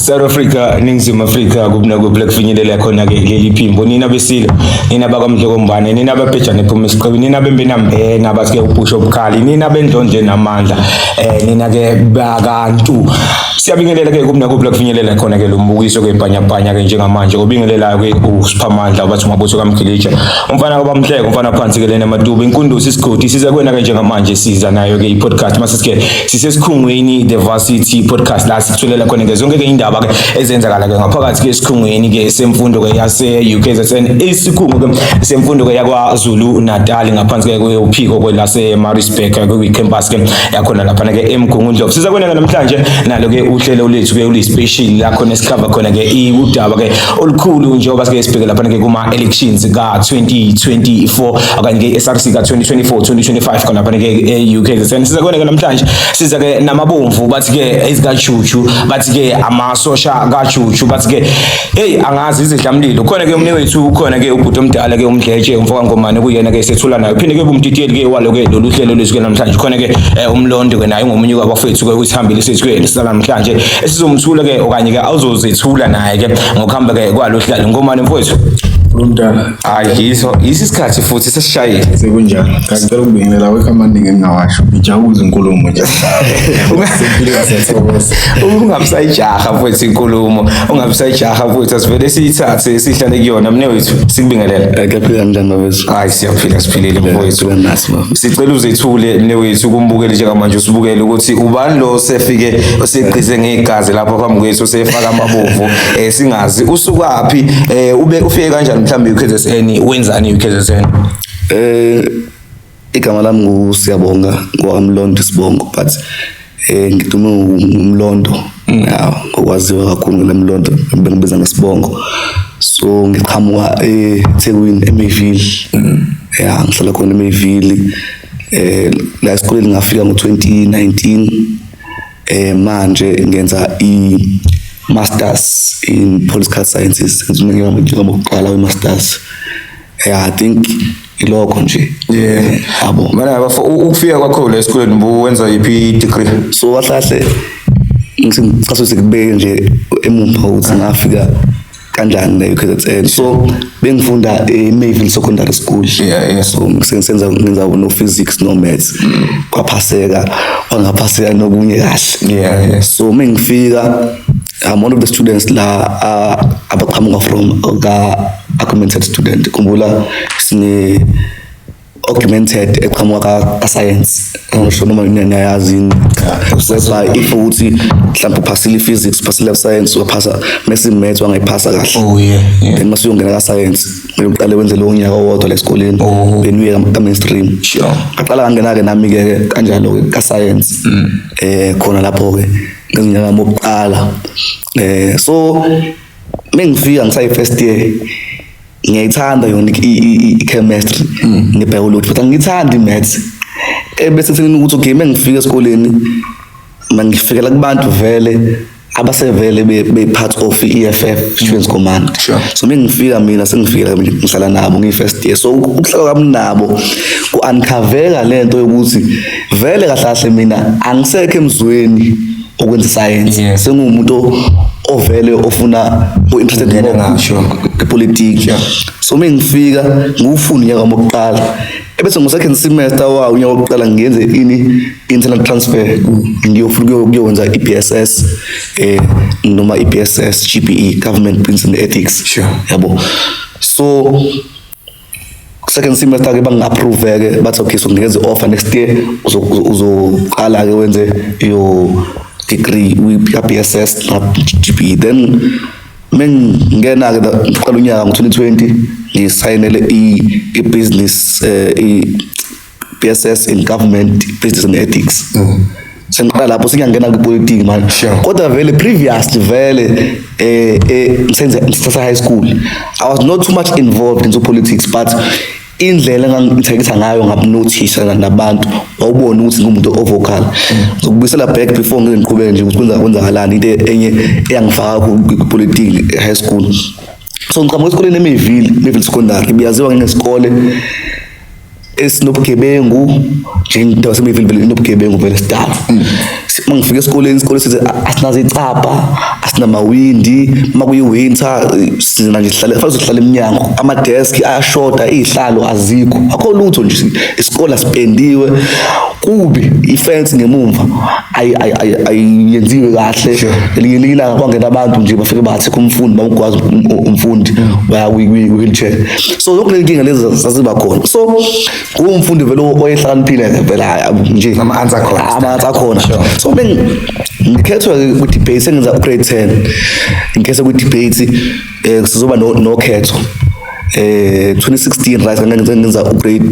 South Africa, Ningizimu Afrika, kuphi nakuphi la kufinyelela khona ke leli phimbo. Nina besilo, nina bakwamdlokombane, nina babhejane phuma esiqebini, nina bembenambena bathi ke ubhusho obukhali, nina bendlondle namandla, nina ke bakantu. Siyabingelela ke kuphi nakuphi la kufinyelela khona ke lo mbukiso ke bhanyabhanya ke njengamanje. Obingelelayo ke uSiphamandla ubathi umabutho kaMgilija. Umfana kabamhleke, umfana phansi ke lena madubu, inkundusi isigodi siza kuwena ke njengamanje, siza nayo ke i-podcast mase ke sisesikhungweni The Varsity Podcast, la sithulela khona ke zonke ke indaba ke ezenzakala ke ngaphakathi ke esikhungweni ke semfundo ke yase UKZN, isikhungo ke semfundo ke yakwaZulu Natal, ngaphansi ke kwephiko kwelase Maritzburg ke kwi campus ke yakhona lapha ke eMgungundlovu. Siza kuwena namhlanje nalo ke uhlelo lethu ke uli special, la khona esikhava khona ke udaba ke olukhulu, njengoba sike sibheke lapha ke kuma elections ka 2024 okanye ke SRC ka 2024 2025 khona lapha ke e UKZN. Siza kuwena ke namhlanje, siza ke namabomvu, bathi ke ezikajuju, bathi ke amasosha kajuju, bathi ke hey, angazi izidlamlilo khona ke. Umnewethu ukhona ke, ubhuti omdala ke, umdletshe umfoka Ngomane, kuyena ke sethula nayo, phinde ke umdidiyeli ke walo ke lolu hlelo lwethu ke namhlanje. Khona ke umlondo ke naye ungomunye kwabafethu ke usihambile sethu ke sala namhlanje, esizomthula ke okanye ke awuzozethula naye ke ngokuhamba ke kwalo hlelo. Ngomane mfowethu. Umntana. Hayi, yiso isikhathi futhi sesishayile. Sekunjalo. Ngicela ukubingelela, awekho amaningi engingawasho. Ngijabuza inkulumo nje. Sempilweni siyathokoza. Ungabisayijaha mfowethu inkulumo, ungabisayijaha mfowethu, asivele siyithathe sihlale kuyona. Mnewethu, sikubingelela. Kuyaphila, njani babezu? Hayi, siyaphila, siphilile mfowethu. Siphila nathi baba. Sicela uzethule mnewethu kumbukeli njengamanje usibukele, ukuthi ubani lo sefike oseqize ngegazi lapha phambi kwethu, osefaka amabovu, singazi usukaphi, ube ufike kanjani mhlawumbe UKZN, wenzani UKZN? Igama lami nguSiyabonga ngwaMlondo Sibongo, but ngidume ngumlondo. Ya, ngokwaziwa kakhulu ngelemlondo, bengibiza ngesibongo. So ngiqhamuka eThekwini, eMayville. Ya, ngihlala khona eMayville. La esikoleni ngafika ngo-2019. Manje ngenza i masters in political sciences, njengoba we-masters. Yeah, I think ilokho nje. Yabo. Mana bafo, ukufika kwakho la esikoleni mbu wenza yiphi degree? So kahle kahle ngicathi sekubeke nje emumva ukuthi ngafika kanjani la UKZN. So bengifunda eMayville Secondary School. So ngisenza ngenza no physics no maths, kwaphaseka, kwangaphaseka nokunye kahle. So mengifika, I'm one of the students la abaqhamuka from ka augmented student. Khumbula sine augmented eqhamuka ka science, ngisho noma niyayazi yini, whereby if ukuthi mhlawumbe uphasile physics, uphasile science, waphasa mase maths wangayiphasa kahle, then mase uyongena ka science kumele uqale wenze lowo nyaka owodwa la esikoleni, then uye ka mainstream. Ngaqala ngangena ke nami ke kanjalo ke ka science, khona lapho ke ngezinyanga bokuqala. So mengifika ngisayi first year, ngiyayithanda yona i-chemistry ne-biology, but angiyithandi i-maths. Ebese thina ukuthi okay, mengifika esikoleni mangifikela kubantu vele abasevele be part of i-EFF Students Command. So mengifika mina, sengifikela ngihlala nabo ngiyi-first year, so ukuhlala kwami nabo ku-uncovereka lento yokuthi vele kahle kahle mina angisekho emzweni okwenza science. Sengumuntu ovele ofuna o-interested Ungena more ngayo, sure. kwipolitiki. So mengifika ngiwufunda unyaka wami wokuqala, ebese ngo-second semester wawo unyaka wokuqala ngiyenze ini, internal transfer, ngiyofuna ukuyokwenza i-BSS noma i-BSS GBE, Government Business and Ethics. Yabo, so second semester ke bangi-approve ke, bathi okay, so nginikeza i-offer, next year uzoqala ke wenze your degree kwi-BSS na GBE. Then mengingena ke ngiqala unyaka ngo-2020, ngisayinele i-business, i-BSS in Government Business and Ethics. Sengiqala lapho sengiyangena kwipolitiki manje. Kodwa vele previously vele ngisenze ngisase high school, I was not too much involved into politics, but indlela engangi-interact ngayo ngabnothisa nabantu, wawubona ukuthi ngumuntu o-vocal. Ngizokubuyisela back before ngize ngiqhubeke nje ukuthi kwenzakalani, into enye eyangifaka kwipolitiki high school. So ngiqhamuka esikoleni eMayville, Mayville Secondary, ibiyaziwa ngesikole esinobugebengu nje, indawo yaseMayville vele inobugebengu vele sidala. Mangifika esikoleni, isikole sithi asinazo icapha, asinamawindi, uma kuyi-winter sina nje sihlale, fanele sihlale eminyango, ama-desk ayashoda, iy'hlalo azikho, akho lutho nje, isikole asipendiwe, kubi, ifensi ngemumva ayenziwe kahle. Elinye ilanga kwangena abantu nje bafike bathi kumfundi, bamgwaza umfundi baya kwi-wheelchair. So zonke lezi nkinga lezi zaziba khona. So umfundi vele oyehlakaniphile vele nje, Ama-answer akhona. Ama-answer akhona. So bengikhethwa kwi-debate, sengenza u-grade 10, ngikhethwa kwi-debate, sizoba nokhetho 2016, right, ngenza u-grade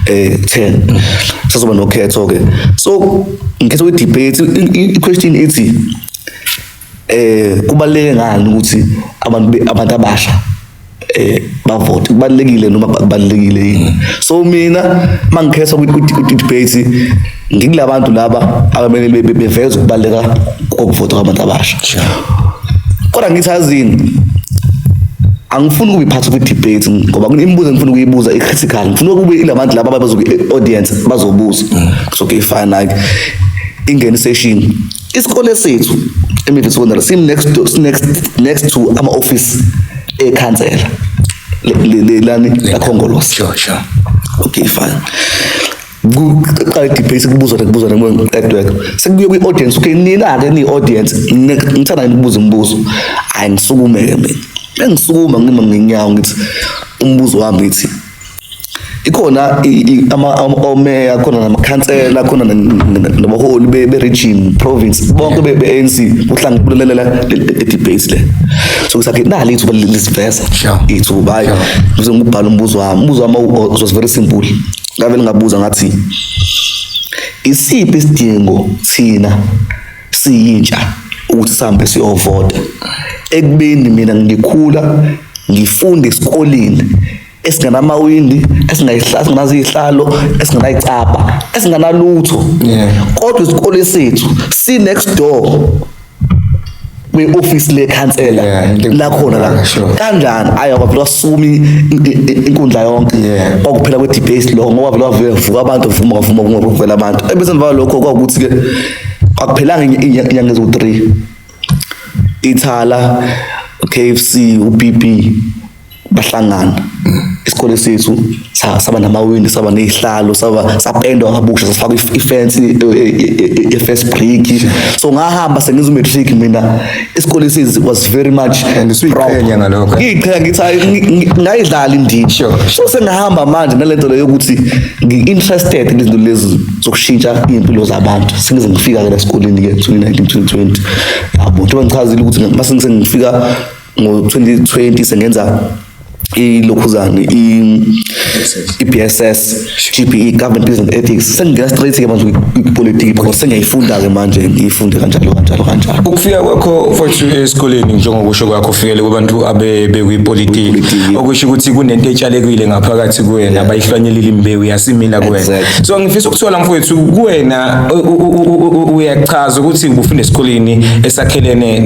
10, sazoba nokhetho ke. So ngikhethwa kwi-debate, i-question ithi kubaluleke ngani ukuthi abantu abasha bavote, kubalulekile noma kubalulekile yini? So mina mangikhethwa kwi-debate, ngikulabantu laba abamele beveze ukubaluleka kokuvota kwabantu abasha. Kodwa ngithi azini, angifuni ukuba part of i-debate ngoba kunemibuzo engifuna ukuyibuza i-critical, ngifuna kube ilabantu laba abazoku audience bazobuza. So okay, fine, like ingene session, isikole sethu eMayville Secondary sim next to next to ama office ekhansela lani laKhongolose. sure sure Okay, fine, kuqala debate, kubuzwa kubuzwa ngiqedwe, sekubuye kwi-audience. Okay, nina-ke niyi-audience, ngithanda nikubuza imibuzo. Hhayi, ngisukume-ke mina, bengisukuma ngima ngenyawo, ngithi umbuzo wami ngithi ikhona omeya khona, namakhansela khona, nabaholi be-region, province, bonke be-ANC kuhlangulela le debate le. So ngisakhe nali ithuba lisiveza ithuba, hayi, ngize ngibhala umbuzo wami. Umbuzo wami was very simple, ngavele ngabuza ngathi isiphi isidingo thina siyintsha ukuthi sihambe siyovota, ekubeni mina ngikhula ngifunde esikoleni esinganamawindi, esingenazo iy'hlalo, esingenayicapha, esinganalutho, kodwa isikole sethu si next door kwe-office lekhansela Yeah, into lakhona la. Kanjani? Ayi, kwavele wasukuma inkundla yonke. Kwakuphela kwe-debate lokho, ngoba vele wavele vuka abantu, vuma vuma vuma vela abantu. Ebese emva kwalokho kwakuthi-ke akuphelanga inyanga eziwu-3, Ithala, KFC, uBB bahlangana, isikole sethu saba namawindi, saba nezihlalo, saba sapendwa kabusha, safaka ifence ye-first brick. So ngahamba sengenza umatric mina, isikole sethu was very much And usuyiqhenya ngalokho. Ngiyiqhenya, ngithi hayi, ngayidlala indima. So sengihamba manje nalento leyo yokuthi ngi-interested kulezinto lezi zokushintsha iy'mpilo zabantu. Sengize ngifika-ke la esikoleni-ke 2019 2020, yabo, njengoba ngichazile ukuthi mase sengifika ngo-2020 sengenza ilokhuzane i-BSS GBE, Government Business Ethics, sengingena straight ke manje kwipolitiki because sengiyayifunda ke manje, ngiyifunde kanjalo kanjalo kanjalo. Ukufika kwakho, mfowethu, esikoleni, njengokusho kwakho ufikele kubantu abebekwipolitiki, Kwipolitiki. okusho ukuthi kunento etshalekile ngaphakathi kuwena, abayihlwanyelile imbewu yasimila kuwena. So ngifisa ukuthola, mfowethu, kuwena uyachaza ukuthi ubufunda esikoleni esakhelene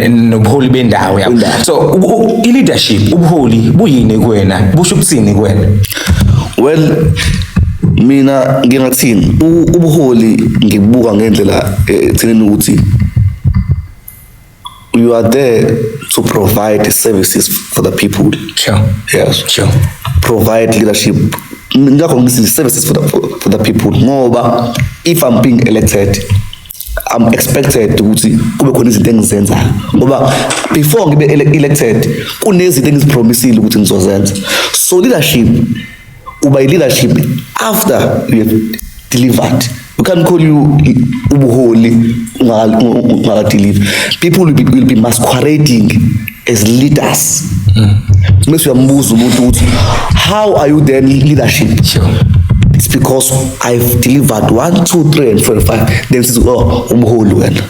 nobuholi bendawo yabo. Bendawo. So i-leadership, ubuholi buyini kuwena, busho ukuthini kuwena? Well, mina ngingathini, ubuholi ngibuka ngendlela ethineni ukuthi you are there to provide services for the people. Yes. Provide leadership, ngakho ngithi services for the people, ngoba if I'm being elected, I'm expected ukuthi kube khona izinto engizenzayo, ngoba before ngibe elected kunezinto engizipromisile ukuthi ngizozenza. So leadership, uba i-leadership after you have delivered. We can't call you ubuholi ungakadeliver. People will be masquerading as leaders, bese uyambuza umuntu ukuthi how are you then leadership? It's because I've delivered 1 2 3 and 4 and 5, then sithi, "Oh, umholi wena."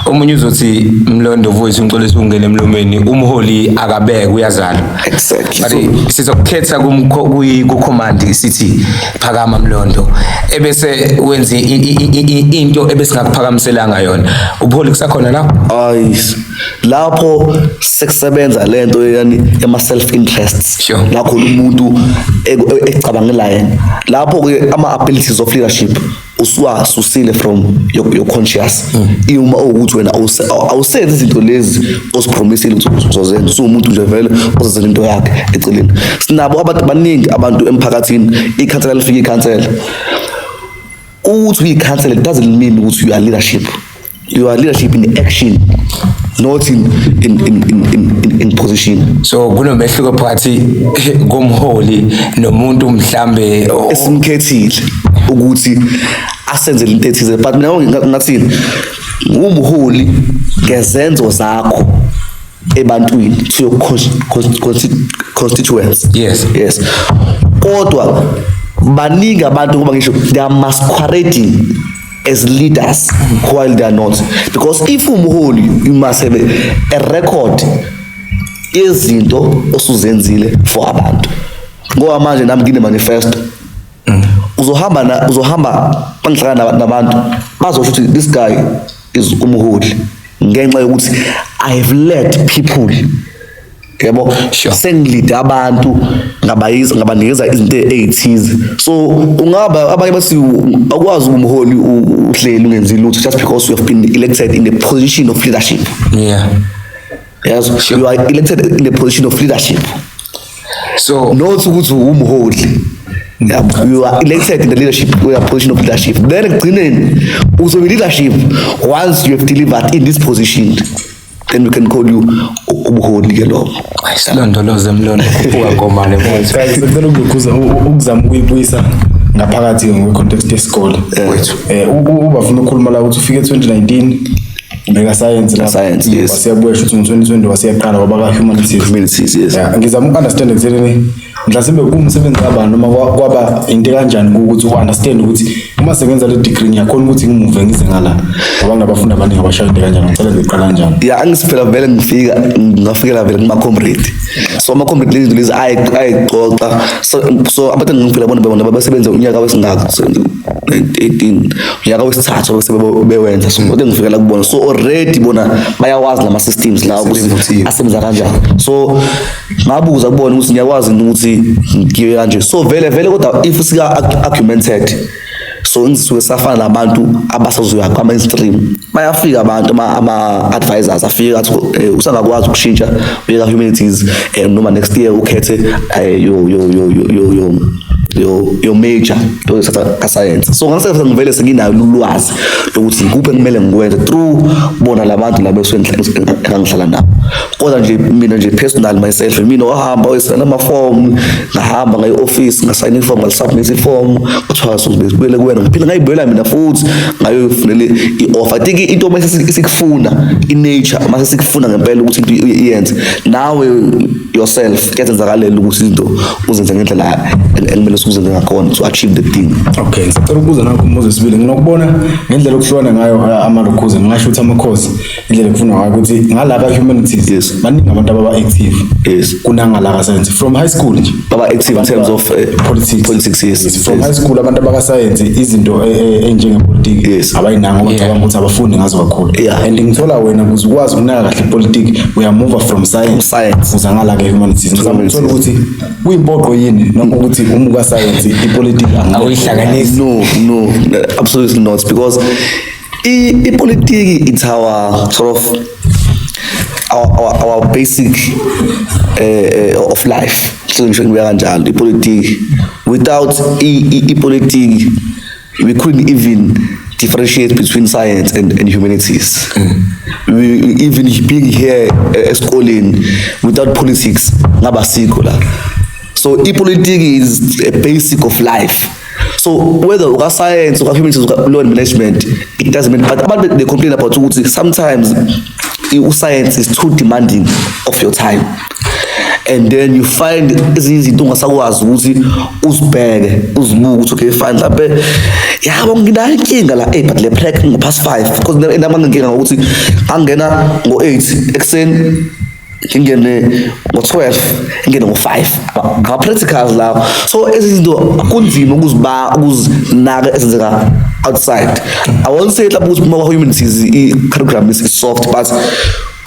Omunye uzothi, "Mlondo voice, ngicela ungene emlomeni, umholi akabeke, uyazala." Exactly. But sizokukhetha ku-command, sithi phakama Mlondo, ebese wenze into ebesingakuphakamiselanga yona, ubuholi kusakhona lapho? Ayi, lapho sekusebenza lento yani yama self interests. La khona umuntu ecabangela yena, lapho ke ama abilities of leadership. Usuwasusile from your conscious uma ukuthi wena awusenzi izinto lezi ozipromisile ukuthi uzozenza. Usuwumuntu nje vele ozenzela into yakhe eceleni. Sinabo abantu baningi, abantu emphakathini, ikhansela lifika, ikhansela, ukuthi uyikhansela doesn't mean ukuthi you are leadership. You are leadership in action, not in position. So kunomehluko phakathi komholi nomuntu mhlambe Esimkhethile ukuthi asenzele into ethize, but mina ngathini, umholi ngezenzo zakho ebantwini, to your constituents. Yes, kodwa baningi abantu, kuba ngisho, they are masquerading as leaders while they are not, because if umholi, you must have a record yezinto osuzenzile for abantu. Ngoba manje nami ngine manifesto, uzohamba na uzohamba mangihlangana nabantu, bazosho ukuthi this guy is umholi ngenxa yokuthi I have led people, yabo. Sengilide abantu, ngabayisa, ngabanikeza izinto ezithize. So ungaba abanye bathi akwazi umholi uhleli ungenzi lutho just because you have been elected in a position of leadership. Yes, you are elected in a position of leadership, So not ukuthi umholi. Yeah, you are elected in the leadership, in a position of leadership. Then ekugcineni uzobe leadership once you have delivered in this position, then we can call you ubuholi ke lokho. Silondoloze mlondo, khuphuka ngomane mfowethu. Guys, ngicela ukukhuza ukuzama ukuyibuyisa ngaphakathi ngwe-context yesikole. Wethu. Ubafuna ukukhuluma la ukuthi ufike 2019 ubeka science la. Science, yes. Wasiyabuya shuthi ngo-2020 wasiyaqala waba ka-humanities. Humanities, yes. Yeah, ngizama uku-understand ekuthenini mhlasimbe kuwumsebenzi kabani noma kwaba into kanjani ukuthi u-understand ukuthi uma sengenza le degree ngiyakhona ukuthi ngimuve ngize ngala, ngoba nginabafundi abaningi abashaya into kanjani. Ngicela ngiqala kanjani? Ya, angisiphela vele ngifika, ngafikela vele kuma-comrade. So ama-comrade, lezi zinto lezi ayixoxa. So abantu engingifika bona babesebenza unyaka wesingaka, 18, unyaka wesithathu bese bewenza. So kodwa ngifikela kubona, so already bona bayawazi lama systems lawo ukuthi Sebevuthiwe. Asebenza kanjani. So ngabuza kubona ukuthi ngiyakwazi yini ukuthi ngiwe kanje. So vele vele, kodwa if sika augmented, so ngisuke safana nabantu abasazoya kwa-mainstream, bayafika abantu, ama-advisors afika athi usangakwazi ukushintsha uye ka-humanities, noma next year ukhethe your major oyothatha ka-science. So ngase ngivele senginayo ulwazi lokuthi ikuphi ekumele ngikwenze through bona labantu laba esuke engangihlala nabo. Kodwa nje mina nje personal myself, mina wahamba wayesayina amafomu, ngahamba ngaye office, ngasayina ifomu, ngalisubmit ifomu, kuthiwa sozibuyele kuwena. Ngiphinde ngayibuyela mina futhi ngayofunela i-offer. I think into mase sikufuna i-nature, mase sikufuna ngempela ukuthi into iyenze nawe yourself, kuyazenzakalela ukuthi izinto uzenze ngendlela ekumele uzenze ngakhona to achieve the thing. Okay, ngisacela ukubuza nakho umbuzo wesibili. Nginokubona ngendlela okuhlukana ngayo amalokhuza, ngingasho ukuthi amakhosi, indlela ekufundwa ngayo ukuthi ngalaba humanities baningi abantu ababa active kunangala ka science from high school nje. Baba active in terms of politics. Politics, yes. From high school abantu abaka science izinto enjengepolitiki abayinanga ngoba ngicabanga ukuthi abafundi ngazo kakhulu. And ngithola wena ukuze ukwazi ukunaka kahle ipolitiki uyamuva from science Science. uza ngala ke humanities. Ngizama ukuthola ukuthi kuyimpoqo yini noma ukuthi umuka science ipolitiki Awuyihlanganisi. No, absolutely not, because ipolitiki, it's our sort of our basic of life. So ngisho ngibeka kanjalo, ipolitiki, without ipolitiki we couldn't even differentiate between science and humanities. We even being here esikoleni, without politics ngaba sikho la. So ipolitiki is a basic of life. So whether uka science, uka humanities, uka law and management, it doesn't matter. But abantu, they complain about ukuthi sometimes u-science is too demanding of your time, and then you find ezinye izinto ungasakwazi ukuthi uzibheke, uzibuke ukuthi okay fine, mhlawumbe yabo nginayo inkinga la, but le prac ngo-past 5, because nami nginkinga ngokuthi ngangena ngo-8 ekuseni, ngingene ngo-12, ngingene ngo-5 ngama-practicals lawo. So ezinye izinto kunzima ukuziba ukuzinaka ezenzeka outside. I won't say mhlawumbe ukuthi uma humanities i-curriculum is soft, but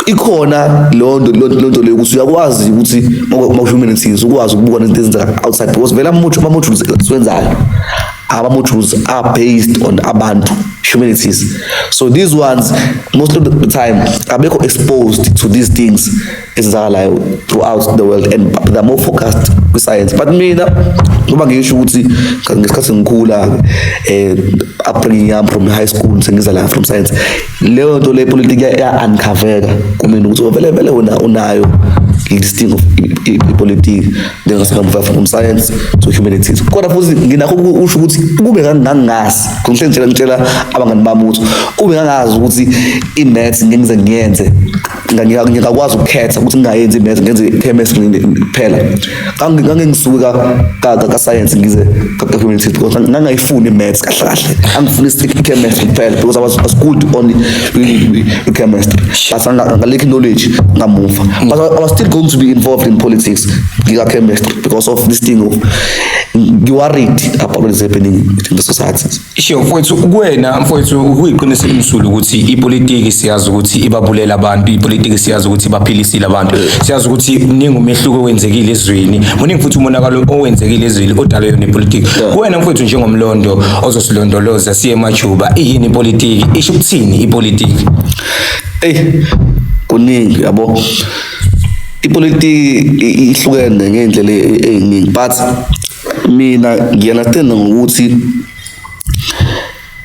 ikhona leyo nto leyo ukuthi uyakwazi ukuthi uma humanities ukwazi ukubuka nezinto ezenzeka outside, because vele ama-modules esiwenzayo. Ama-modules are based on abantu, humanities. So these ones, most of the time, abekho exposed to these things ezenzakalayo throughout the world, and they're more focused kwi-science. But mina, ngoba ngisho ukuthi ngesikhathi ngikhula, upbringing yami from high school, sengiza la from science, leyo nto le politiki ya-uncovereka kumina ukuthi vele vele wena unayo this thing of ipolitiki. Then ngasuka from science to humanities. Kodwa futhi nginakho ukusho ukuthi kube ngangingazi, ngihleli ngitshela abangani bami ukuthi kube ngangazi ukuthi i-maths ngeke ngize ngiyenze, ngingakwazi ukukhetha ukuthi ngingayenzi i-maths, ngenze i-chemistry kuphela. Ngange ngisuka ka-science ngize ka-humanities because ngangayifuni i-maths kahle kahle, angifuni i-chemistry kuphela because I was good only with chemistry, but ngalekho knowledge ngamuva. But I was still going to be involved in politics ngika-chemistry because of this thing of ngi-worried about what is happening in the society. Sho mfowethu, kuwena mfowethu, kuyiqiniso elimsulwa ukuthi ipolitiki siyazi ukuthi ibabulela abantu, ipolitiki siyazi ukuthi ibaphilisile abantu, siyazi ukuthi muningi umehluko owenzekile ezweni, muningi futhi umonakalo owenzekile ezweni odalwe yona ipolitiki. Kuwena mfowethu, njengomlondo ozosilondoloza siye emajuba, iyini ipolitiki? Isho ukuthini ipolitiki? Ey, kuningi yabo. Ipolitiki ihlukene ngendlela eziningi, but mina ngiya-understand ngokuthi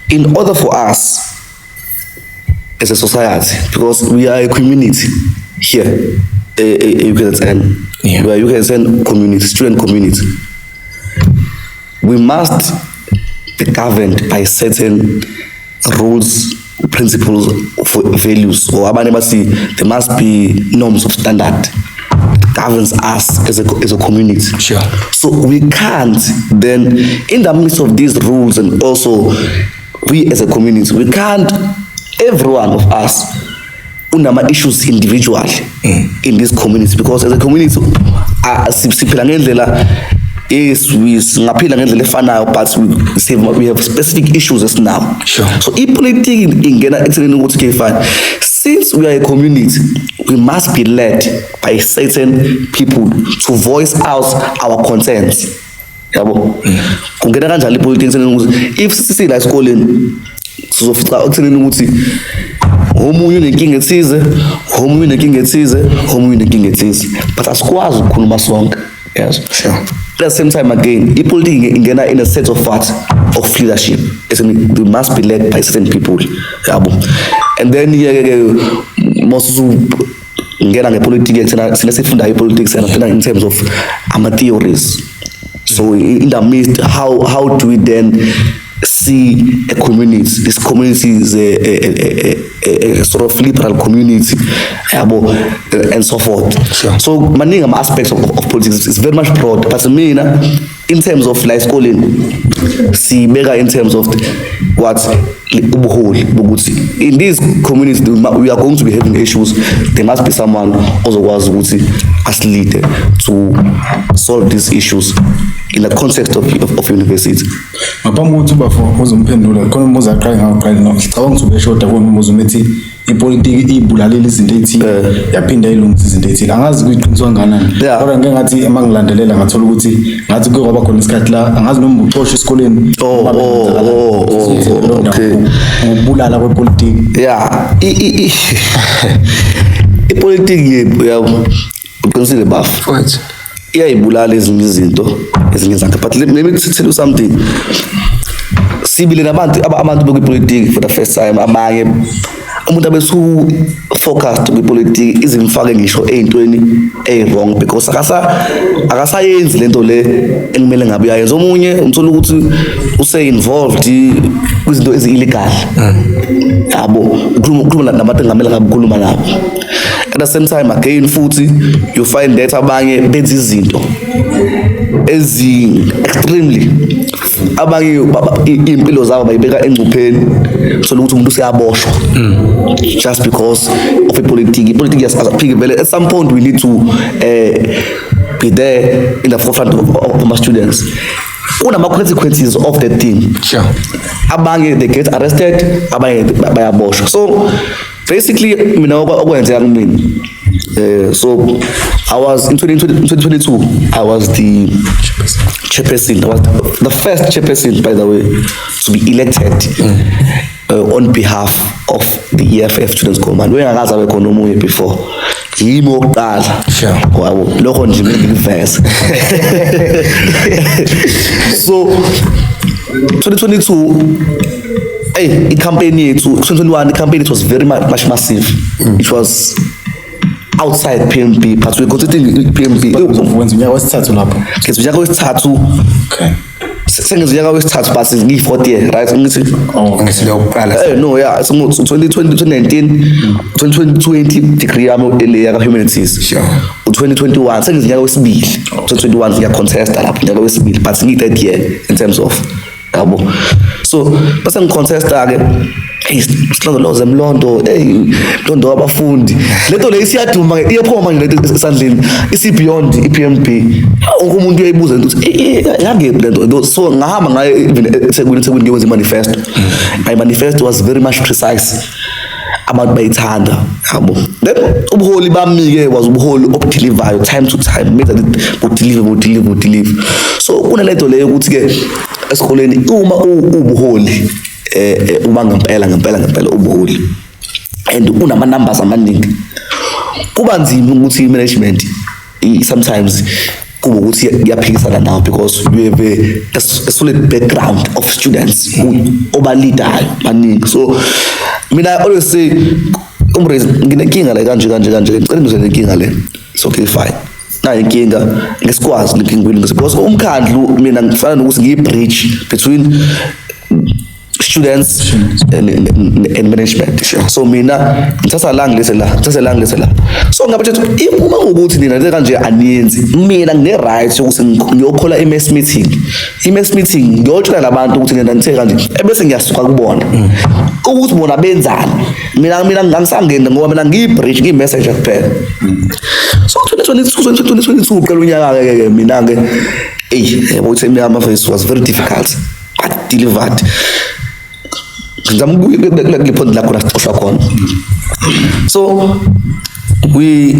in order for us as a society, because we are a community here e-UKZN, we are UKZN community, student community, we must be governed by certain rules, principles, for values, or abanye bathi there must be norms of standard that governs us as a community. So we can't then, in the midst of these rules, and also we as a community, we can't, every one of us unama issues individually in this community, because as a community siphila ngendlela, yes, we singaphila ngendlela efanayo, but we say we have specific issues esinawo. So ipolitiki ingena ekuthenini ukuthi, okay, fine, since we are a community, we must be led by certain people to voice out our concerns, yabo. Kungena kanjalo ipolitiki ekuthenini ukuthi if sisila esikoleni, sizofica ekuthenini ukuthi omunye unenkinga ethize, omunye unenkinga ethize, omunye unenkinga ethize, but asikwazi ukukhuluma sonke, yes. At the same time again, ipolitiki ingena in a set of what, of leadership. We must be led by certain people, yabo. And then ke ke mos ngena ngepolitiki, thina sifunda ipolitics and in terms of ama theories. So in the midst, how do we then see a community? This community is a sort of liberal community, yabo, and so forth. So maningi ama aspects of politics. It's very much broad, but mina, in terms of la esikoleni, sibeka in terms of what, ubuholi bokuthi in these communities we are going to be having issues. There must be someone ozokwazi ukuthi asi-lead to solve these issues in the context of university. Ngaphambi kokuthi ubafo uzomphendula, khona umbuzo aqale ngawuqala, no, ngicabanga ukuthi ubeshoda kuwumbuzo umethi ipolitiki ibulalile izinto ey'thile, yaphinda yayilungisa izinto ey'thile. Angazi kuyiqiniso kangakanani, kodwa ngike ngathi uma ngilandelela ngathola ukuthi ngathi kuke kwaba khona isikhathi la, angazi noma uxoshwa esikoleni noma bekwenzakalani. Sithele leyo ndaba ngokubulala kwepolitiki. Yeah, ipolitiki yebo, yabo, uqinisile bafu. Mfowethu. Iyayibulala ezinye izinto, ezinye zakhe, but let me tell you something. Sibile nabantu abantu bekwipolitiki for the first time. Abanye umuntu abesu focused kwipolitiki izimfake ngisho ey'ntweni eyi-wrong because akasayenzi lento le ekumele ngabe uyayenza. Omunye umthola ukuthi use-involved kwizinto ezi-illegal, yabo, ukhuluma nabantu engamele ngabe ukhuluma nabo. At the same time again futhi, you find that abanye benza izinto ezi extremely, abanye iy'mpilo zabo bayibeka engcupheni. Thola ukuthi umuntu useyaboshwa just because of ipolitiki. Ipolitiki asaphiki vele. At some point we need to be there in the forefront of our students. Kunama-consequences of that thing. Abanye they get arrested, abanye bayaboshwa. So basically mina okwenzeka kumina, so I was in 2022, I was the chairperson. I was the first chairperson, by the way, to be elected on behalf of the EFF Students Command. Wengakaze abe khona omunye before, yimi wokuqala. Yabo, lokho nje ngikuveza. So 2022, hey, i-campaign yethu, 2021 i-campaign, it was very much massive. It was outside PMB, but we're considering PMB. Wenza unyaka wesithathu lapho? Ngenza unyaka wesithathu. Sengenza unyaka wesithathu, but ngiyi-fourth year, right, ngithi? Oh. Ngithi lokuqala. No, yeah, so 2020, 2019, 2020 degree yami le yaka humanities. U-2021 sengenza unyaka wesibili. 2021 ngiya-contesta lapho, unyaka wesibili, but ngiyi-third year in terms of, yabo. So bese ngi-contesta-ke, hey, silondoloze Mlondo, hey, Mlondo wabafundi. Lento le isiyaduma ke, iyaphuma manje lento esandleni, isi-beyond i-PMB. Wonke umuntu uyayibuza lento ukuthi, "Eh, eh, yangephi lento?" So ngahamba ngayo even eThekwini. eThekwini ngiyokwenza i-manifesto. My manifesto was very much precise, abantu bayithanda, yabo. Then ubuholi bami-ke was ubuholi obu-deliver-ayo time to time, menza bu-deliver, bu-deliver, bu-deliver. So kunalento leyo ukuthi-ke esikoleni uma ubuholi uma ngempela ngempela ngempela ubuholi and unama numbers amaningi, kuba nzima ukuthi i-management sometimes kuba ukuthi iyaphikisana nawo, because you have a solid background of students who oba-lead-ayo baningi. So mina I always say, "Umraise, nginenkinga la, kanje kanje kanje, ngicela ngizwe lenkinga le." It's okay, fine, nayo inkinga, ngesikwazi lenkinga kuyilungisa, because umkhandlu mina ngifana nokuthi ngiyi-bridge between students and management. So mina ngithatha la, ngilese la, ngithatha la, ngilese la. So ngabatshela ukuthi uma kuwukuthi nina le kanje aniyenzi, mina ngine-right yokuthi ngiyo-call-a i-mass meeting. I-mass meeting ngiyotshela labantu ukuthi nina nithe kanje, ebese ngiyasuka kubona ukuthi bona benzani. Mina ngangisangeni ngoba mina ngiyi-bridge, ngiyi-messenger kuphela. So 2022, 2022 uqala unyaka ke, mina ke, eyi, yabo, ukuthi mina face was very difficult but delivered. Ngizama kule point la khona sixoshwa khona. So we,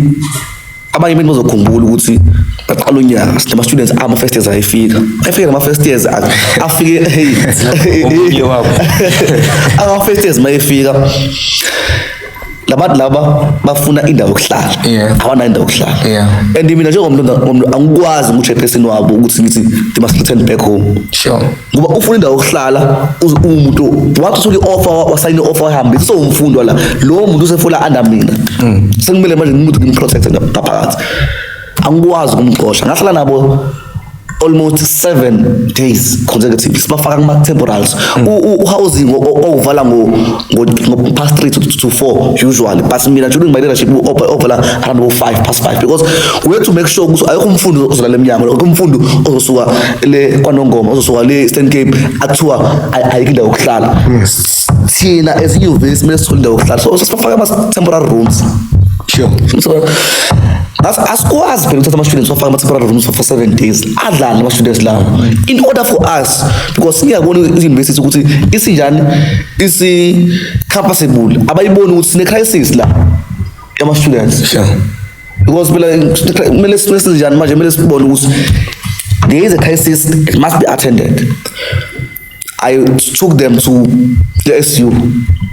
abanye abantu bazokhumbula ukuthi baqala unyaka sinama students ama first years ayefika, ayefika nama first years afike, hey. Omunye wabo. Ama first years mayefika, labantu laba bafuna indawo yokuhlala. Abanayo indawo yokuhlala. And mina njengomuntu angikwazi ngu-chairperson wabo ukuthi ngithi they must return back home, ngoba ufuna indawo yokuhlala. Umuntu wathi uthole i-offer, wasayina i-offer, wahambisa, sewumfundi la lowo muntu usefuna under mina. Sekumele manje umuntu ngim-protect ngaphakathi, angikwazi ukumxosha. Ngahlala nabo almost 7 days consecutive, sibafaka kuma-temporals. U-housing owuvala ngo past 3 to 4 usually, but mina during my leadership ovala around bo 5 past 5, because we had to make sure ukuthi ayikho umfundi ozolala emnyango, akekho umfundi ozosuka le KwaNongoma, ozosuka le Eastern Cape, athiwa ayikho indawo yokuhlala. Thina as i-university kumele sithole indawo yokuhlala, so sifaka ama-temporary rooms. So asikwazi phela ukuthatha ama-students wafaka ama-temporary rooms for 7 days, adlale ama-students lawo, in order for us, because singiyabona i-university ukuthi isinjani, isi-capable, abayiboni ukuthi sine-crisis la yama-students. Because phela kumele sinjani manje, kumele sibone ukuthi there is a crisis, it must be attended. I took them to the SU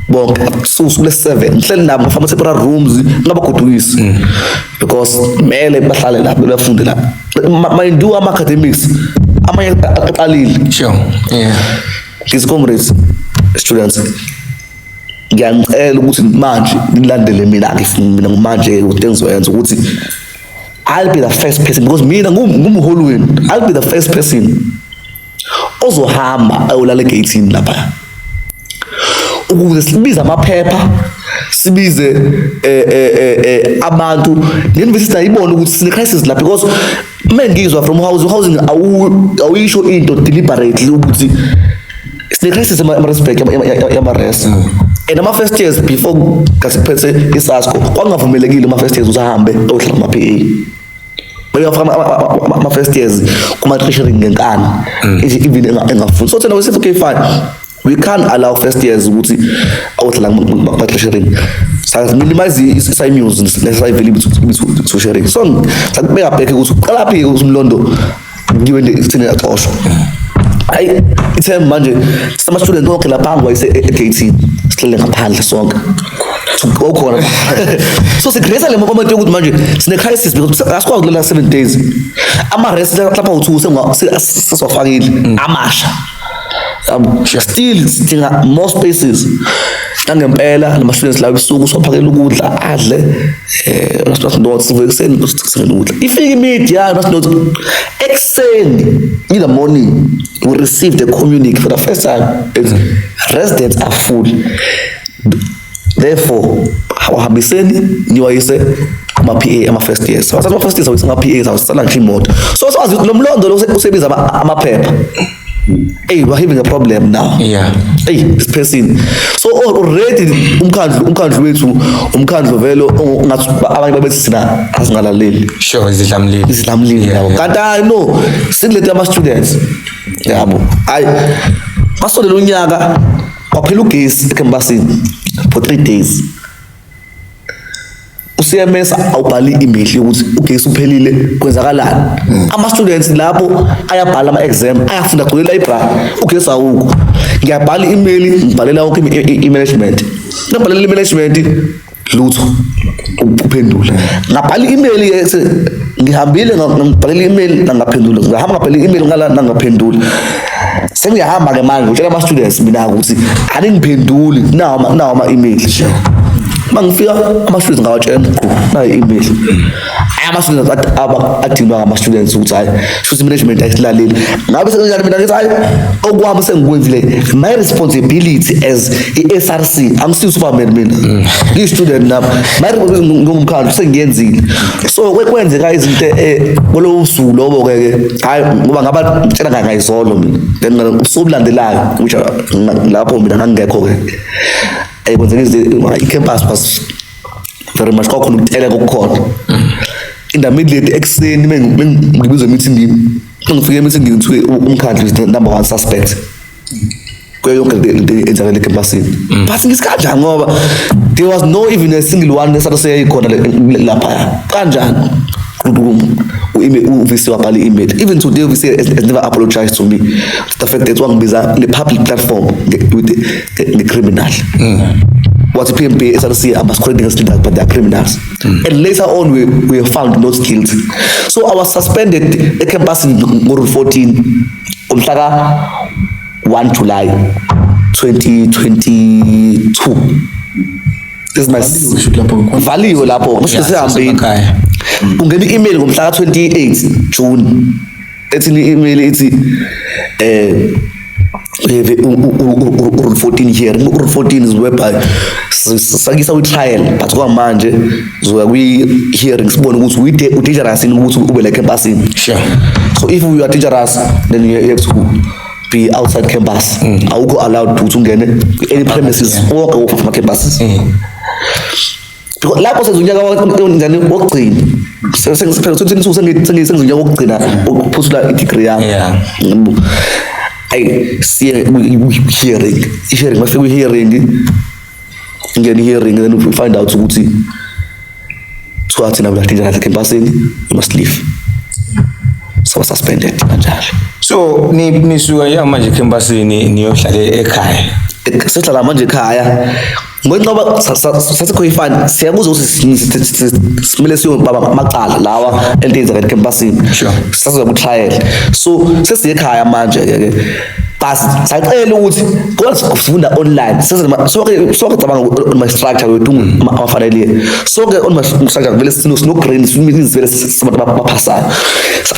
bonke, so kule 7 ngihleli nabo, ngafaka ama-temporary rooms, ngabagodukisi, because kumele bahlale lapho, bafunde lapho. Mind you, ama-academics amanye aqalile. Ngithi, "Comrades, students, ngiyanicela ukuthi manje nilandele mina. Ngifuna mina manje ukuthi engizoyenza ukuthi I'll be the first person, because mina ngumholi wenu. I'll be the first person ozohamba ayolala egate lapha ukuze sibize amaphepha, sibize abantu ne-university ayibone ukuthi sine crisis la, because mengizwa from housing awuyisho into deliberately ukuthi sine crisis ema-respect yama-res and ama-first years. Before kasi kuphethe iSASCO, kwakungavumelekile ama-first years ukuthi ahambe ayohlala kuma-PA. Beyafaka ama-first years kuma-treasury ngenkani, even engafuni. So thina we said, okay, fine, we can't allow first years ukuthi ayohlala kuma-treasury. Sa-minimize i-SIMUs nesayivele to sharing. So sakubeka back ukuthi uqala phi ukuthi uMlondo. Ngiwe ithini yaxoshwa. Hayi, ithe manje sama student wonke lapha ngwayise e-gate, sihlele ngaphandle sonke okhona. So si-create le moment yokuthi manje sine crisis because asikwazi ukulela 7 days. Ama-rest lapha u2 sesiwafakile amasha yabo, still sidinga more spaces. Nangempela lama students la ebusuku siwaphakela ukudla adle, not sivuke ekuseni sithenge ukudla. Ifika imedia, not ekuseni, in the morning we received a communique for the first time. It's residents are full, therefore awahambiseni niwayise kuma-PA ama-first years. So ama-first years awayise ama-PA, awusala ngisho imoto. So sazi ukuthi lo mlondo lo usebiza amaphepha. Hey, we're having a problem now. Hey, this person, so already umkhandlu wethu, umkhandlu vele ongathi abanye babethi thina asingalaleli. Sure, izidlamlilo. Izidlamlilo. Yabo, kanti hayi, no, sikulethe ama-students yabo. Hayi, masondela unyaka, kwaphela ugesi ecampusini for 3 days. U-CMS awubhali i-email yokuthi ugesi uphelile, kwenzakalani. Ama-students lapho ayabhala ama-exam, ayafunda, gcwele library, ugesi awukho. Ngiyabhala i-email, ngibhalela wonke i-management, ngabhalela i-management, lutho ukuphendula. Ngabhala i-email ke, ngihambile ngibhalela i-email, ngangaphendula. Ngahamba ngabhala i-email ngala, nangaphendula. Sengiyahamba ke manje ngitshela ama-students mina ukuthi aningiphenduli, nawo ama-email. Mangifika ama-students ngawatshela ngqo, nayo i-email. Hayi, ama-students adinwa ngama-students ukuthi hayi, shuthi management ayisilaleli. Ngabe sekunjani? Mina ngithi hayi, okwami sengikwenzile, my responsibility as i-SRC, angisiyo superman mina, ngiyi-student nami, my responsibility ngomkhandlu sengiyenzile. So kwenzeka izinto kulowo suku lobo ke ke, hayi, ngoba ngaba ngitshela ngayizolo mina, then usuku obulandelayo, which lapho mina ngangingekho ke, kwenzeka izinto. I-campus was very much, kwakhona ukuteleka okukhona in the middle. Ekuseni mengibizwa emeeting, ngifike emeeting, ngithiwe umkhandlu is the number one suspect kuyo yonke le nto eyenzakala ecampusini. But ngithi kanjani, ngoba there was no even a single one esase yayikhona laphaya? Kanjani? U-VC wabhala i-email. Even today u-VC has never apologized to me, the fact that wangibiza le public platform with the criminal. What PMB, SRC are masquerading as leaders, but they are criminals. And later on we were found not guilty, so I was suspended ecampus ngo-rule 14 ngomhla ka 1 July 2022. This is my Kusho lapho Valiwe lapho ngisho sesihambile. Sasemakhaya. Kungena i-email ngomhla ka-28 June. Ethini i-email? Ithi we have rule 14 here. Rule 14 is whereby sakisa kwi-trial, but kwamanje zoya kwi-hearing, sibone ukuthi u-dangerous yini ukuthi ube la campusini. So if you are dangerous, then you have to be outside campus. Awukho allowed ukuthi ungene any premises wonke of ama-campuses. Because lapho senza unyaka njani wokugcina, phela 2022 sengizenza unyaka wokugcina ukuphuthula i-degree yami. Yabo. Ayi, siye kwi-hearing, i-hearing mafika kwi-hearing, ingene i-hearing, then we find out ukuthi kuthiwa thina we are dangerous ecampusini, we must leave. So suspended kanjalo. So ni nisuka njengamanje ecampusini niyohlala ekhaya? Sihlala manje ekhaya ngenxa sasikho ifani, siyabuza ukuthi simele siyobaba amacala lawa ento eyenzeka ecampusini. Sasizoya ku-trial, so sesiye ekhaya manje ke but sacela ukuthi kodwa sifunda online. Sonke cabanga on my structure wethu ama-final year, sonke on my structure vele sino grade means vele sibantu abaphasayo. So,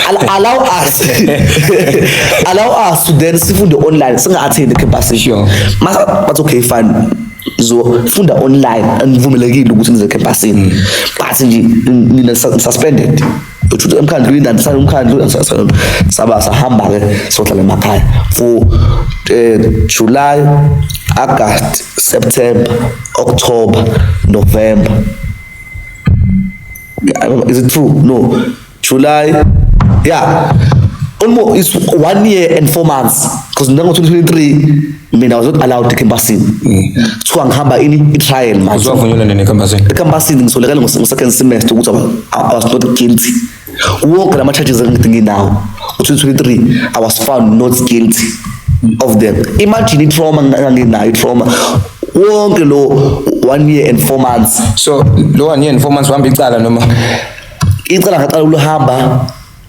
allow us to then sifunde online, singa-attend ecampusini. Masa bathi okay, fine, zofunda online, anivumelekile ukuthi nize ecampusini, but nje nina suspended uthi emkhandlwini andisana umkhandlu. Saba sahamba ke sohlala emakhaya for July, August, September, October, November. Yeah, is it true? No, July, yeah, almost it's 1 year and 4 months, because nango 2023 mina I was not allowed ecampusini. Kuthiwa ngihamba ini i-trial manje. Uzovunyelwa nini ecampusini? Ecampusini ngisolekele ngo-second semester ukuthi I was not guilty wonke lama charges engithi nginawo. Ngo-2023 I was found not guilty of them. Imagine i-trauma nganginayo, i-trauma wonke lo 1 year and 4 months. So lo 1 year and 4 months uhamba icala noma? Icala ngaqala ukuhamba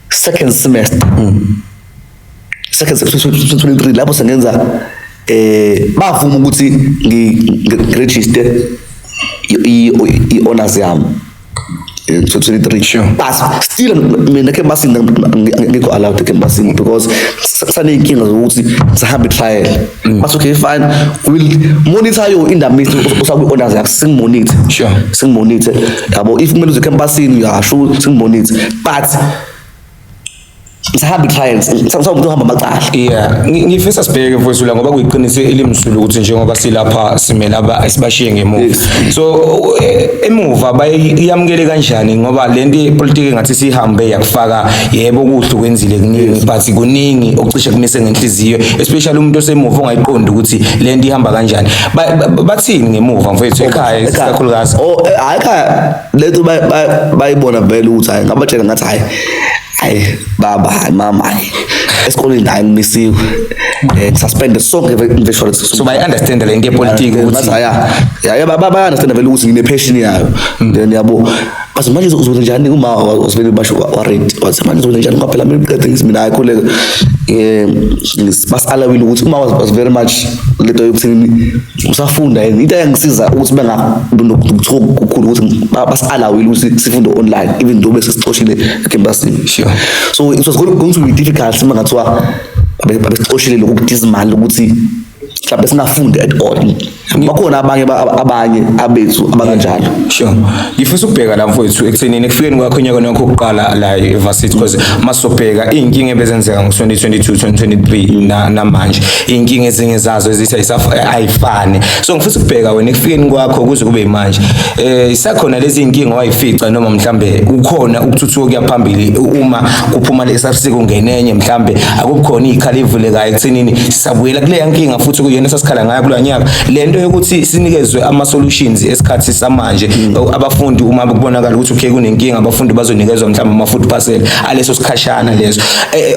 second semester, second semester 2023, lapho sengenza bavuma ukuthi ngi-register i-honors yami 2023. But still mina campusini ngikho allowed campusini because saney'nkinga zokuthi sihambe i-trial. But okay, fine, we'll monitor you in the midst usakwi-honors yakho, singimonitor. Singimonitor, yabo. If kumele uze campusini, uyasho, singimonitor, but ngisahamba i-trials, ngisawumuntu ohamba amacala. Yeah, ngifisa sibheke, mfowethu, la ngoba kuyiqiniso elimsulwa ukuthi njengoba silapha simele aba esibashiye ngemuva. So emuva bayiyamukele kanjani? Ngoba lento yepolitiki ngathi sihambe yakufaka, yebo, kuhle ukwenzile kuningi, but kuningi okucishe kumise ngenhliziyo, especially umuntu osemuva ongayiqondi ukuthi lento ihamba kanjani. Bathini ngemuva, mfowethu, ekhaya ikakhulukazi? Oh, hayi, ekhaya lento bayibona vele ukuthi hayi, ngabatshela ngathi hayi, hayi baba, hayi mama, hayi esikoleni, hayi ngimisiwe, suspended sonke virtual. So bayi-understand le nto yepolitiki ukuthi Ngathi ya, baya understand vele ukuthi ngine passion yayo. Then yabo bathi manje uzokwenza njani uma wasivele basho wa-ready, wathi manje uzokwenza njani ngoba phela mina uqede ngithi mina hayi khuleka, basi-allowile ukuthi uma was very much lento yokuthi usafunda yini. Into eyangisiza ukuthi benganokuthuka okukhulu ukuthi basi-allowile ukuthi sifunde online even though bese sixoshile ecampusini. So it was going to be difficult uma ngathiwa babesixoshile lokhu kudizimali ukuthi mhlawumbe singafundi at all. Bakhona abanye abanye abethu abakanjalo. Sure. Ngifisa ukubheka la, mfowethu, ekuthenini ekufikeni kwakho enyakeni wakho wokuqala la e-varsity, because masobheka iy'nkinga ebezenzeka ngo-2022 2023 na namanje, iy'nkinga ezinye zazo ezithi ayifani. So ngifisa ukubheka wena ekufikeni kwakho kuze kube manje, isakhona lezi iy'nkinga wayifica noma mhlambe ukhona ukuthuthuka kuya phambili uma kuphuma le SRC kungenenye, mhlambe akukhona iy'khala ivulekayo ekuthenini sisabuyela kuleya nkinga futhi kuyona esasikhala ngayo kuloya nyaka, le nto yokuthi sinikezwe ama-solutions esikhathi samanje abafundi uma kubonakala ukuthi okay, kunenkinga, abafundi bazonikezwa mhlawumbe ama-food parcel aleso sikhashana leso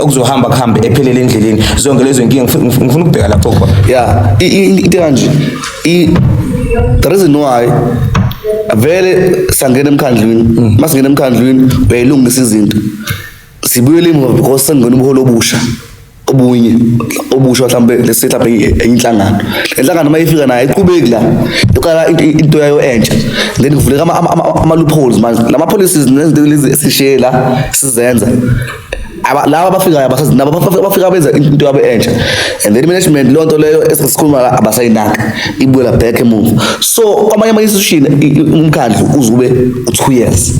okuzohamba kuhambe ephelele endleleni zonke lezo nkinga. Ngifuna ukubheka lapho kwa Yeah, into kanje, the reason why vele sangena emkhandlwini, masingena emkhandlwini uyayilungisa izinto, sibuyele emuva because sengena ubuholi obusha, obunye obusha, mhlambe lesi mhlambe enye inhlangano. Le nhlangano uma ifika nayo iqhubeki la, iqala into yayo entsha, then kuvuleka ama loopholes manje, lama policies nezinto lezi esishiye la sizenza. Laba abafikayo abasazi nabo, bafika benza into yabo entsha, and then management leyo nto leyo esikhuluma la abasayinaka, ibuyela back emuva. So kwamanye ama-institution umkhandlu uze ube u-2 years,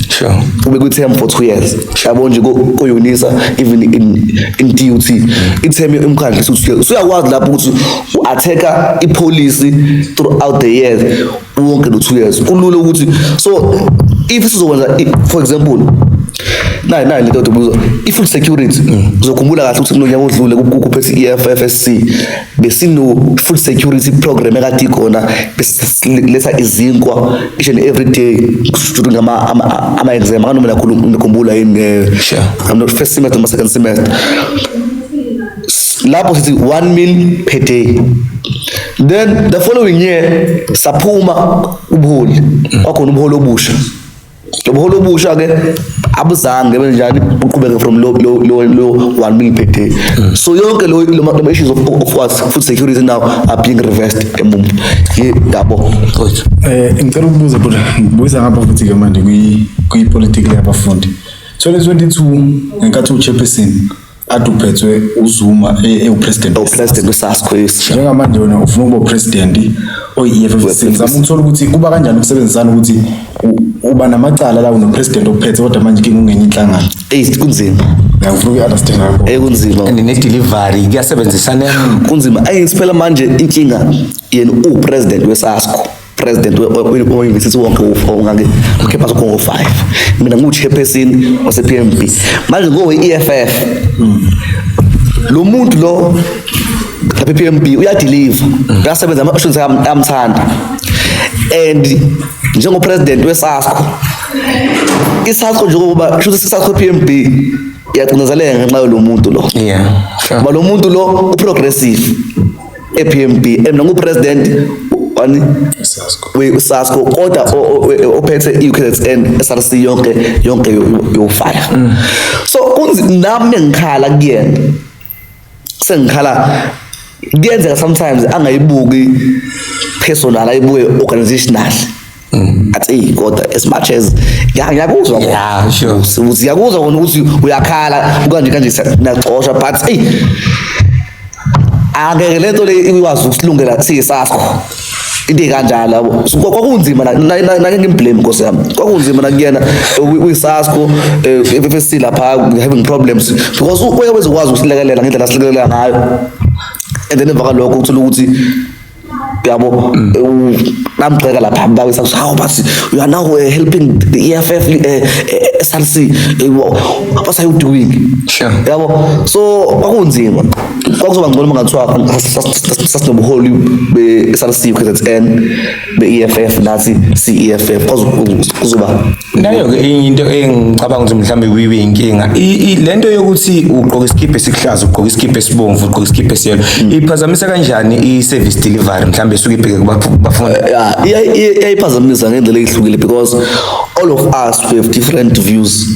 ube kwi-term for 2 years, yabo nje ko-UNISA, even in DUT i-term yomkhandlu isu-2 years. Usuyakwazi lapho ukuthi u-attack-a i-policy throughout the years wonke lo 2 years, kulula ukuthi. So if sizokwenza for example, nayi lento obuza i-food security, uzokhumbula kahle ukuthi kulonyaka odlule kuphethe i-EFFSC besino food security program ekade ikhona, besiletha izinkwa each and every day during ama exam akanoma nakhuluma, nikhumbula yini? Sure. I'm not first semester noma second semester, lapho sithi one meal per day. Then the following year saphuma ubuholi, kwakhona ubuholi obusha. Ubuholi obusha ke abuzange benjani buqhubeke from lo one meal per day. So yonke lo issues of what food security now are being reversed emuva. Yabo. Mfowethu. Ngicela ukubuza bhuti, ngibuyisa ngapha futhi ke manje kwi political yabafundi. 2022 ngenkathi uchairperson ade uphethwe uZuma ewu-president. President weSASCO, yes. Njengamanje wena ufuna ukuba upresident oyi-EFFC. Ngizama ukuthola ukuthi kuba kanjani ukusebenzisana ukuthi uba namacala la uno-president ophethe kodwa manje inkinga ungenye inhlangano. Eh, kunzima. Ya, ngifuna uku-understand ngakho. Eh, kunzima. And ne-delivery kuyasebenzisana. Kunzima. Ayi, siphela manje inkinga yena upresident weSASCO, president we-university wonke ongake ukhepha sokho ngo-5, mina ngiwu-chairperson wase-PMB manje ngowe-EFF. Lo muntu lo lapha e-PMB uyadeliver, uyasebenza, ama-students ayamthanda, and njengo-president weSASCO, iSASCO njengoba shuthi iSASCO PMB Iyacindezeleka ngenxa yalo muntu lo. Yeah, sure. Ngoba lo muntu lo uprogressive e-PMB, and ngupresident wani we-SASCO, kodwa ophethe i-UKZN SRC yonke yonke yofire. So nami ngikhala kuyena, sengikhala kuyenzeka sometimes angayibuki personal, ayibuke organizational, athi, "Ey, kodwa as much as ngiyakuzwa kona." Ukuthi ngiyakuzwa kona ukuthi uyakhala kanje kanje, siyaxosha, but ey, angeke lento le ikwazi ukusilungela siyiSASCO, into ekanjalo, yabo. So, kwakunzima nake ngimblame, nkosi yami, kwakunzima nakuyena kwi-SASCO, FSC lapha, having problems because uye wezokwazi ukusilekelela ngendlela asilekelela ngayo, and then emva kwalokho uthola ukuthi, yabo, bamgxeka lapha babisa, "How, but you are now helping the EFF, SRC, what are you doing?" Yabo, so kwakunzima, kwakuzoba ngcono uma ngathiwa sasinobuholi be-SRC KZN, be-EFF, nathi si-EFF, kuzoba Nayo-ke enye into engicabanga ukuthi mhlawumbe kuyibe inkinga, lento yokuthi ugqoka isikibha esikuhlaza, ugqoka isikibha esibomvu, ugqoka isikibha esiyelo, iphazamisa kanjani i-service delivery mhlawumbe esuke ibheke kubafundi? Yeah, iyayiphazamisa ngendlela eyihlukile because all of us, we have different views,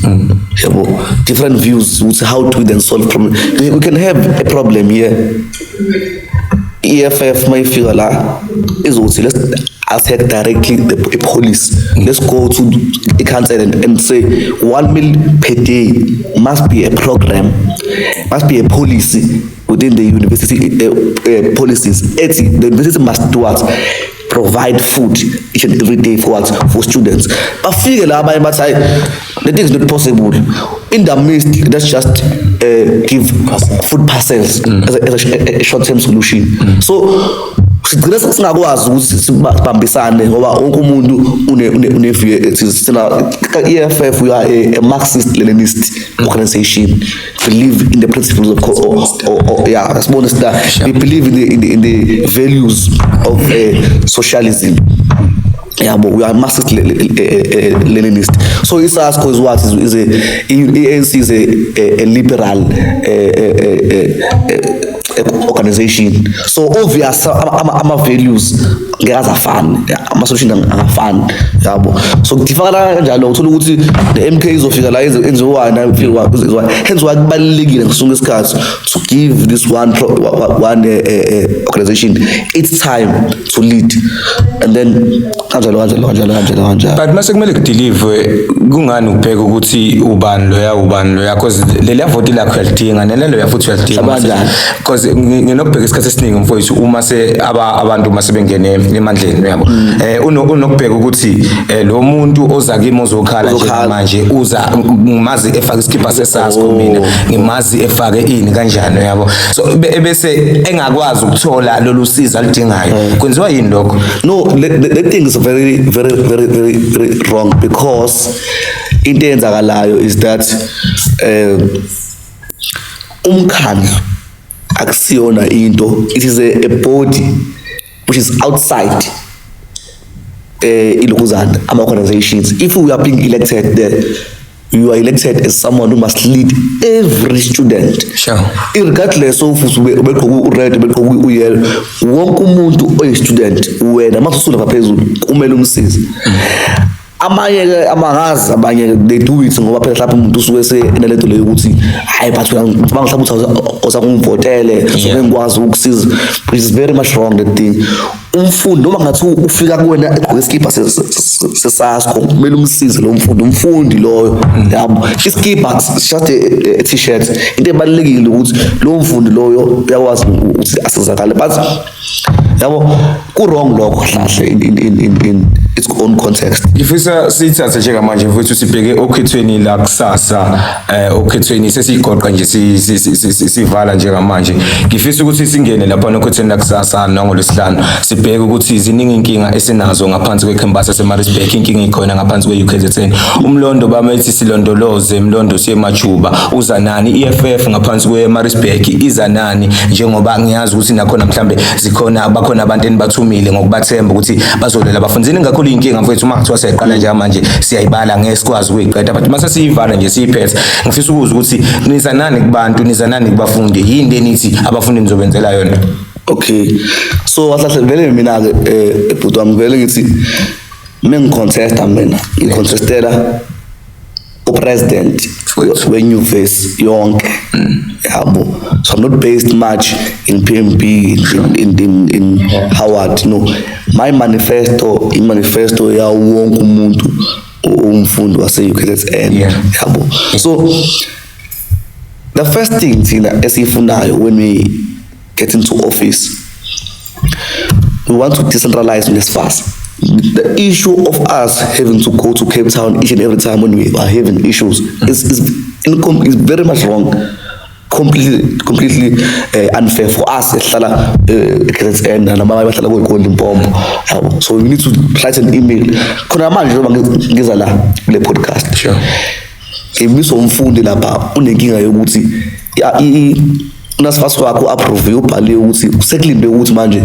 yabo, different views ukuthi how do we then solve problem. We can have a problem here, EFF mayifika la izokuthi, "Let's attack directly the police. Let's go to the council and say one meal per day must be a program, must be a policy within the university policies." Ethi the university must do what? Provide food each and every day for what? For students. Bafike la abanye bathi, "Hayi, the thing is not possible. In the midst, let's just give food parcels as a short term solution." So sigcina singakwazi ukuthi sibambisane ngoba wonke umuntu une view ethi sina EFF, we are a Marxist Leninist organization, believe in the principles of or, yeah, sibone sida, we believe in the values of socialism, yabo. We are Marxist Leninist. So iSASCO is what is a i-ANC is a liberal organization, so obvious ama values ngeke azafani, ama solution angafani, yabo. So kudifakala kanjalo, uthola ukuthi the MK izofika la enziwa na ifika, hence why kubalulekile ngisonke isikhathi to give this one organization its time to lead, and then kanjalo kanjalo kanjalo kanjalo kanjalo. But mase kumele kudeliver, kungani ubheka ukuthi ubani loya, ubani loya? Because leliya voti lakho uyalidinga, nelelo ya futhi uyalidinga. Kanjani? Because nginokubheka isikhathi esiningi, mfowethu, uma se abantu uma sebengene emandleni, uyabo, unokubheka ukuthi lo muntu oza kimi ozokhala nje Ozokhala. manje uza, ngimazi efake isikibha seSASCO, mina ngimazi efake ini kanjani, uyabo. So bese engakwazi ukuthola lolu sizo aludingayo. Kwenziwa yini lokho? No, the thing is very, very, very, very, very wrong because into eyenzakalayo is that umkhandlu akusiyona into, it is a body which is outside ilokuzana ama organizations. If we are being elected there, you are elected as someone who must lead every student, irregardless of ukuthi ubegqoke u-red, ubegqoke u-yellow, wonke umuntu oyi-student, wena mase usulapha phezulu kumele umsize. Amanye-ke amangazi, abanye they do it ngoba phela mhlawumbe umuntu usuke senalento leyo ukuthi, "Hayi, but wena ngicabanga mhlawumbe ukuthi awusakungivotele, so ngikwazi ukukusiza," which is very much wrong, that thing. Umfundi noma ngathiwa ufika kuwena egqoke isikibha seSASCO, kumele umsize lo mfundi, umfundi loyo, yabo. Isikibha is just a t-shirt. Into ebalulekile ukuthi lowo mfundi loyo uyakwazi ukuthi asizakale, but yabo, ku-wrong lokho hlahle in its own context. Ngifisa sithathe njengamanje, mfowethu, sibheke okhethweni la kusasa, okhethweni sesigoqa nje, sivala njengamanje. Ngifisa ukuthi singene lapha okhethweni la kusasa nangolwesihlanu, sibheke ukuthi ziningi inkinga esinazo ngaphansi kwecampus yaseMaritzburg, inkinga ikhona ngaphansi kwe-UKZN. Umlondo bamethi silondoloze, umlondo siyemajuba, uza nani EFF ngaphansi kweMaritzburg, iza nani? Njengoba ngiyazi ukuthi nakhona mhlambe zikhona, bakhona abantu enibathumile ngokubathemba ukuthi bazolela abafundi. Ziningi kakhulu. Zinkulu inkinga mfethu, uma kuthiwa siyayiqala nje manje siyayibala, ngeke sikwazi ukuyiqeda, but mase siyivala nje siyiphethe, ngifisa ukuzwa ukuthi niza nani kubantu, niza nani kubafundi, yini lenithi abafundi nizobenzela yona? Okay, so wahlahle vele mina ke, ebhuti wami, vele ngithi mengicontesta, mina ngicontestela upresident wenyuvesi yonke, yabo. So I'm not based much in PMB, in Howard, no. My manifesto, i-manifesto yawo wonke umuntu umfundi wase-UKZN, yabo. So the first thing thina esiyifunayo when we get into office, we want to decentralize NSFAS. The issue of us having to go to Cape Town each and every time when we are having issues is very much wrong. Completely unfair for us esihlala KZN nabanye abahlala kuyikho Limpopo, yabo. So we need to write an email khona manje njengoba ngiza la kule podcast. Ngibiswa umfundi lapha unenkinga yokuthi uNSFAS wakho approve, ubhaliwe ukuthi sekulindwe ukuthi manje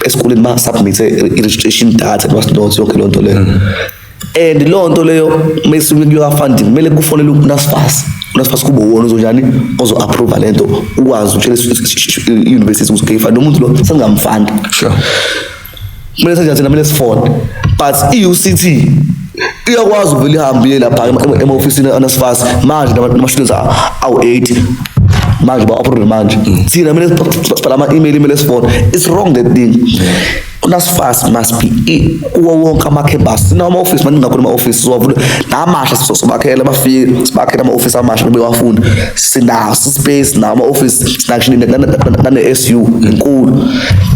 esikoleni ma submit i-registration data and what not, yonke lonto leyo. And leyo nto leyo mayisuke kuyoka funding, kumele kufonele uNSFAS, uNSFAS kube uwona ozonjani ozo approve lento, ukwazi ukutshela i-university ukuthi okay, fine, lo muntu lo sengamfunda. Kumele senje thina kumele sifone, but i-UCT iyakwazi uvele ihambe iye lapha ema-ofisini aNSFAS manje nama-students awu-8 manje ba-approve. Manje thina kumele sibhala ama-email, kumele sifone. It's wrong, that thing. UNSFAS must be kuwo wonke ama-campus. Sinawo ama-office maningi kakhulu, ama-office sizowavula namasha, sizobakhela, bafike sibakhele ama-office amasha bewafunda. Sinaso space, nawo ama-office, sinakho nane-SU enkulu.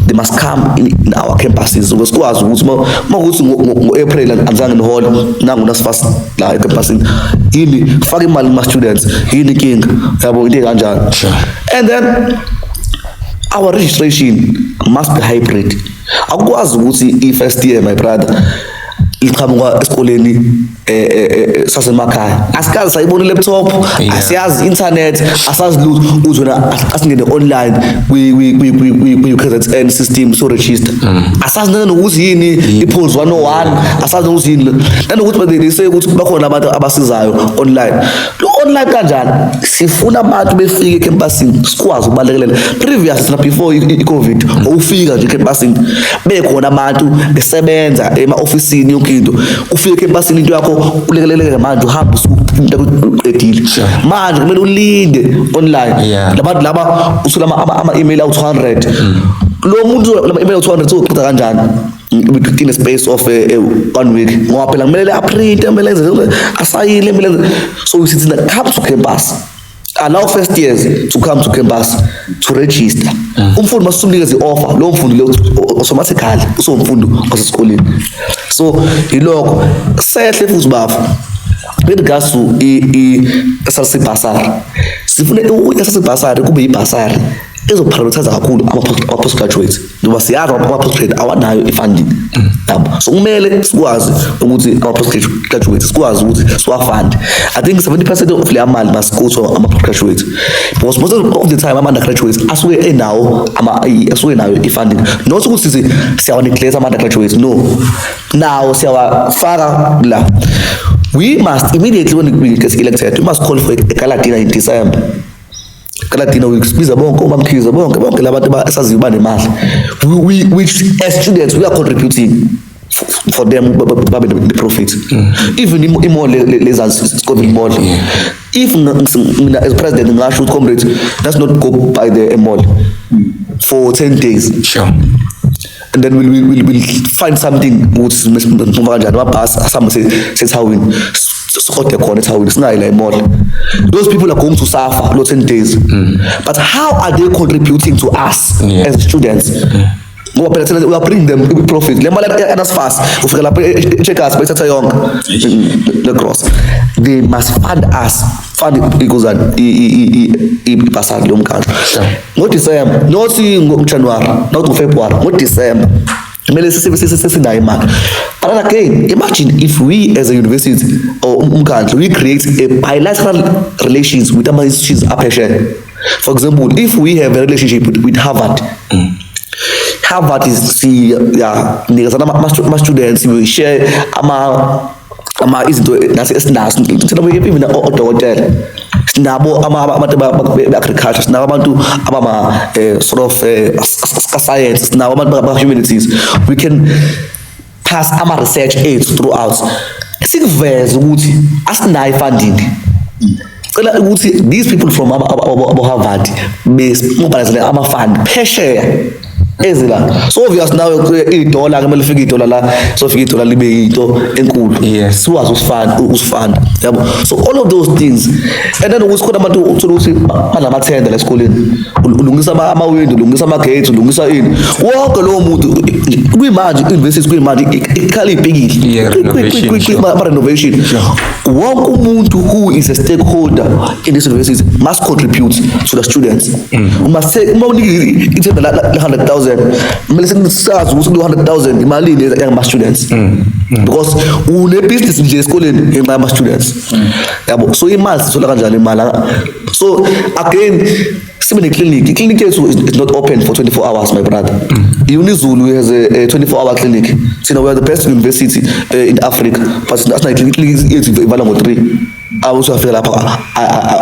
They must come in our campuses ukuze sikwazi ukuthi uma ukuthi ngo-April anizange nihole, nangu uNSFAS la ecampusini, yini, faka imali kuma-students, yini inkinga, yabo, into ey'kanjalo. And then our registration must be hybrid. Akukwazi ukuthi i-first year, my brother, liqhamuka esikoleni sasemakhaya, asikaze sayibona i-laptop, asiyazi internet, asazi lutho, uthi wena asingene online kwi-UKZN system so register. Asazi nanokuthi yini i-POLS 101, asazi nokuthi yini, nanokuthi they say ukuthi bakhona abantu abasizayo online. Lo online kanjani? Sifuna abantu befike ecampusini sikwazi ukubalekelela. Previous na before i-COVID, ufika nje ecampusini bekhona abantu besebenza ema-ofisini, yonke into. Ufike ecampusini, into yakho ulekeleleke manje, uhambe into uqedile. Manje kumele ulinde online. Labantu laba uthola ama-email awu-200. Lo muntu lama email awu-200 uzoqeda kanjani within a space of one week? Ngoba phela kumele aprinte, kumele enze, asayine, kumele so sithi come to campus, allow first years to come to campus to register. Umfundi masumnikeza i-offer, lo mfundi lo automatically usowumfundi osesikoleni. So yilokho sehle futhi bafo. With regards to i-SRC bursary, sifuna i-SRC bursary kube i-bursary ezoprioritize kakhulu ama-postgraduates, ngoba siyazi ama-postgrad awanayo i-funding, yabo. So kumele sikwazi ukuthi ama-postgraduates sikwazi ukuthi siwafund. I think 70% of leya mali must go to ama-postgraduates, because most of the time ama-undergraduates asuke enawo asuke enayo i-funding. Not ukuthi sithi siyawa-neglect ama-undergraduates, no, now siyawafaka la. We must immediately, when we get elected, we must call for a gala dinner in December. Gala dinner, sibiza bonke oMaMkhize, bonke bonke labantu esaziyo banemali, we which as students we are contributing for them babe the profit. Even imall leza Scoville Mall, if mina as president ngingasho ukuthi, comrades, let's not go by the mall for 10 days. And then we'll find something ukuthi simove kanjani, amabhasi asambe sethawini, siqode khona ethawini, singayi la emall. Those people are going to suffer lo 10 days, but how are they contributing to us as students? Ngoba phela thina we are bringing them profit. Le mali yaNSFAS ufika lapha e-Checkers bayithatha yonke le gross. They must fund us, fund ikuzani ibhasari lomkhandlu ngoDecember, not ngoJanuary, not ngoFebruary, ngoDecember kumele sesinayo imali. But then again, imagine if we as a university or umkhandlu, we create a bilateral relations with ama institutions aphesheya. For example, if we have a relationship with Harvard. Harvard is si ya nikezana ama students, we share ama izinto nathi esinazo thina, even odokotela sinabo, abantu be-agriculture sinabo, abantu abama sort of science sinabo, abantu ba-humanities. We can pass ama-research ethu throughout, sikuveze ukuthi asinayo i-funding, cela ukuthi these people from abo Harvard besimobilizele ama-fund phesheya eze la. So obvious nawe, idola kumele lifike, idola la sofika, idola libe into enkulu. Siwazi usifanda, yabo. So all of those things, and then ukuthi khona abantu uthola ukuthi banamathenda la esikoleni, ulungisa ama-window, ulungisa ama-gates, ulungisa ini, wonke lowo muntu kuyimanje university, kuyimanje ikhala ipikili. Yeah, renovation, sure. Ama-renovation, wonke umuntu who is a stakeholder in this university must contribute to the students. You must take, uma unika ithenda la 100,000, kumele sazi ukuthi kulo 100,000 imalini yangama-students, because une-business nje esikoleni ngenxa yama-students, yabo. So imali sithola kanjani imali? So again, sibe ne-clinic. I-clinic yethu is not open for 24 hours, my brother. UniZulu has a 24 hour clinic. Thina we are the best university in Africa, but asinayo clinic. Yethu ivala ngo-3. Awuthi uyafika lapha,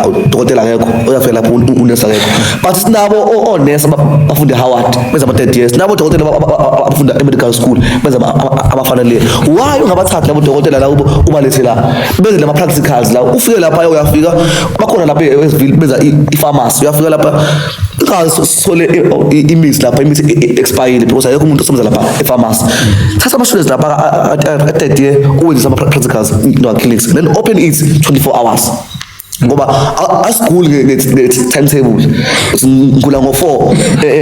udokotela akekho, uyafika lapha, unesi akekho, but sinabo onesi abafunda e-Howard, benza ama-third years, sinabo odokotela abafunda e-medical school, benza ama-final year. Why ungabathathi labo dokotela la, ubalethe la, benze lama-practicals la? Ufike lapha, uyafika, bakhona lapha e-Westville, benza i-pharmacy. Uyafika lapha, ungasithole imithi lapha, imithi expire because ayekho umuntu osebenza lapha e-pharmacy. Thatha ama-students lapha a-third year, uwenzise ama-practicals no-clinics, then open it 24 hours, ngoba asiguli nge-timetable. Uthi ngigula ngo-4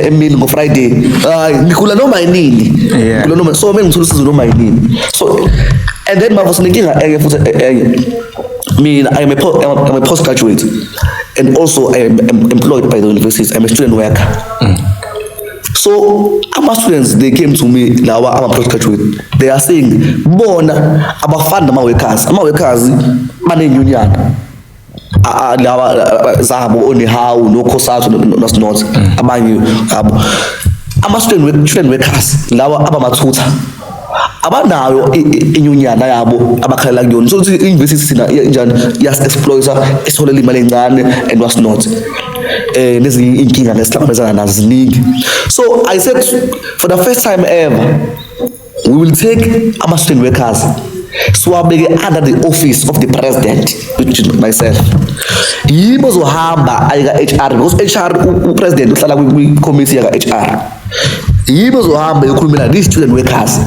emini ngo-Friday, hayi, ngigula noma yinini. Ngigula noma, so kumele ngithole usizo noma yinini. So and then mavo sinenkinga enye futhi, enye. Mina I'm a postgraduate and also I am employed by the university. I'm a student worker. So ama-students, they came to me, lawa ama-postgraduate, they are saying bona abafani nama-workers. Ama-workers banenyunyana lawa zabo, oNehawu noCosatu nosinot abanye abo. Ama-student student workers lawa abamathutha abanayo inyunyana yabo abakhalela kuyona. So ukuthi i-university thina injani, iyasi-exploita, esitholela imali encane and what's not, nezinye inkinga nesihlangabezana nazo ziningi. So I said, for the first time ever, we will take ama-student workers, siwabeke under the office of the president, which is myself. Yibo ozohamba aye ka-HR, because HR, u-president uhlala kwi-committee yaka-HR. Yibo ozohamba ekhulumela these student workers,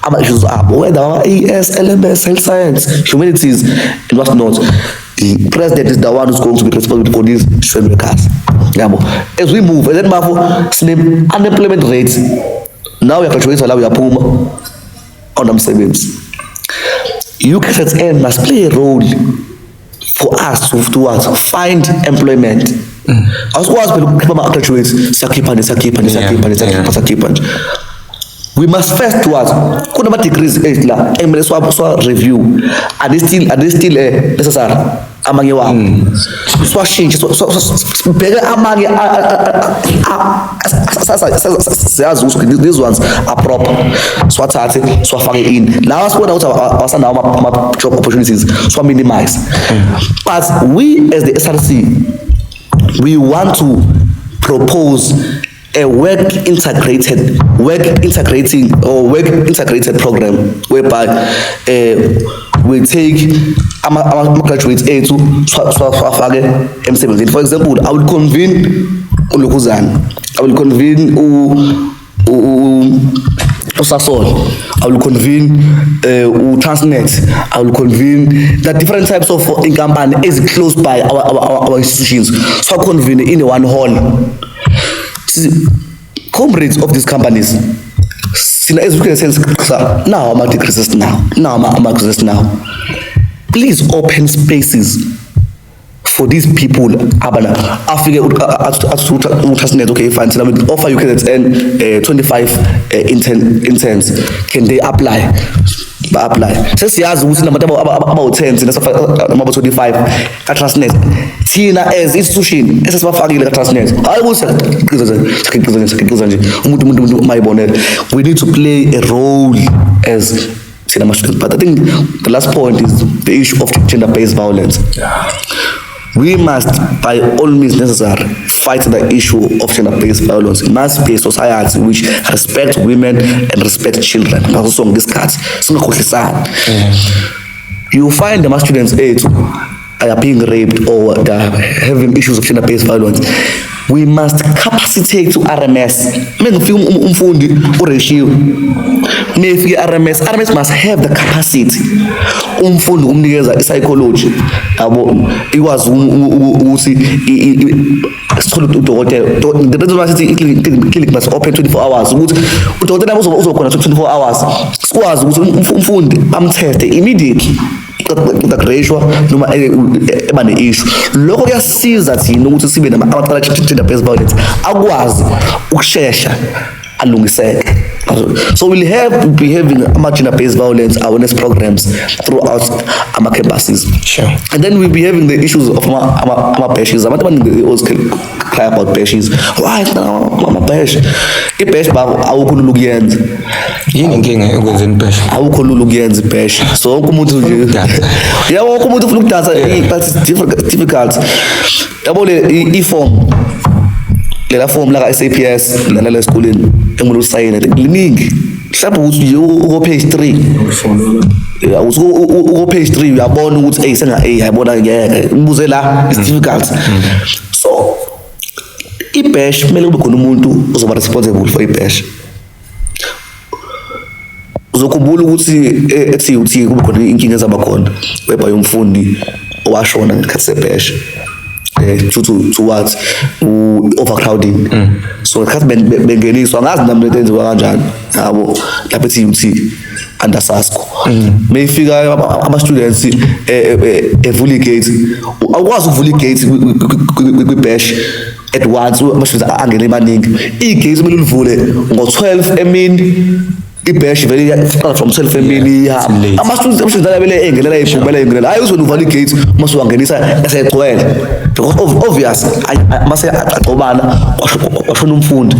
ama-issues abo, whether ama-AS, LMS, health science, humanities and what not. The president is the one who's going to be responsible for these student workers, yabo. As we move, and then bafo, sine unemployment rate now. Uyagraduate la, uyaphuma, awunamsebenzi. UKZN must play a role for us to what? Find employment. Asikwazi phela ukukhipha ama-graduates, siyakhipha nje, siyakhipha nje, siyakhipha nje, siyakhipha, siyakhipha nje. We must first what? Kunama-degrees ethu la ekumele siwa review. Are they still necessary? Amanye wabo siwashintshe, sibheke amanye siyazi ukuthi these ones are proper, siwathathe, siwafake in. Lawa sibona ukuthi awasanawo ama-job opportunities, siwa-minimize. But we as the SRC, we want to propose a work integrating or work integrated program whereby we take ama graduates ethu, siwafake emsebenzini. For example, I will convene uLokhuzana, I will convene uSasol, I will convene uTransnet, I will convene the different types of inkampani is close by our institutions. So convene in one hall. Comrades of these companies, sina as we can sense now ama degrees now ama degrees now, please open spaces for these people. Abana afike athi uTransnet, "Okay, fine, thina we offer UKZN 25 interns. Can they apply?" Ba apply. Sesiyazi ukuthi nabantu abawu-10, thina noma abo-25 ka-Transnet, Thina as institution esesibafakile ka-Transnet, hayi ukuthi siyakhiqiza nje, siyakhiqiza nje, siyakhiqiza nje, umuntu mayibonele. We need to play a role as thina ama-students. But I think the last point is the issue of gender-based violence. We must, by all means necessary, fight the issue of gender-based violence. It must be a society which respects women and respect children. Ngaso sonke isikhathi singakhohlisani. You find ama students ethu are being raped or they are having issues of gender-based violence. We must capacitate to RMS. Mengifika umfundi ureshiwe, mefika RMS, RMS must have the capacity umfundi ukumnikeza i-psychology, yabo, ikwazi ukuthi sithole udokotela. The reason why sithi i-clinic must open 24 hours ukuthi udokotela uzokhona 24 hours, sikwazi ukuthi umfundi bamteste immediately ukureshwa noma eba ne-issue. Lokho kuyasiza thina ukuthi sibe amacala gender based violence akwazi ukushesha alungiseke. So we'll have be having ama-gender based violence awareness programs throughout ama-campuses. And then we'll be having the issues of ama-bashes. Abantu abaningi, they always cry about bashes. Why ama-bash? I-bash ba awukho lula ukuyenza. Yini inkinga ekwenzeni bash? Awukho lula ukuyenza i-bash. So wonke umuntu nje, Ukudansa. yeah, wonke umuntu ufuna ukudansa, but it's difficult, yabo. Le i-form, lela form la ka-SAPS lana la esikoleni engimele usayine, liningi, mhlawumbe ukuthi nje uko page 3. Yeah, usuke uko page 3, uyabona ukuthi hey, senga hey, yayibona, ngeke umbuze la, it's difficult. So i-bash kumele kube khona umuntu ozoba responsible for i-bash. Uzokhumbula ukuthi e-TUT kube khona inkinga ezaba khona whereby umfundi owashona ngesikhathi sebash due to what? Overcrowding. So ngesikhathi bengeniswa, angazi nami lento yenziwa kanjani, yabo, lapha e-TUT under SASCO, mayifika ama-students evula igate, awukwazi ukuvula igate kwi-bash at once, ama-students angene emaningi. Igate kumele ulivule ngo-12 emini, ibash vele iyaqala from 12 emini, ihamba. Late. Ama-students alabele engenela, ephumela, engenela. Hayi, uzona uvala igate uma usuwangenisa esegcwele, because obvious mase agcobana, kwashona umfundi.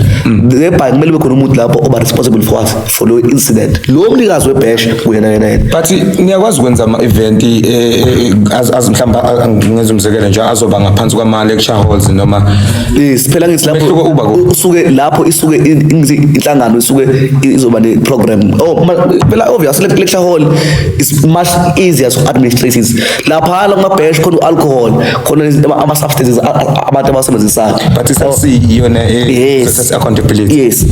Thereby kumele kube khona umuntu lapho oba responsible for what? For lo incident, lo mnikazi webash kuyena yena yena. But niyakwazi ukwenza ama-event as mhlawumbe, ngenza umzekelo nje, azoba ngaphansi kwama-lecture halls noma Yes, phela ngithi lapho Umehluko uba kuphi? Usuke lapho isuke ngithi inhlangano isuke izoba ne program. Oh, phela obvious lecture hall is much easier to administrate it. Lapha kuma bash khona alcohol, khona ama substances abantu abasebenzisayo. But i-SRC iyona accountability. Yes.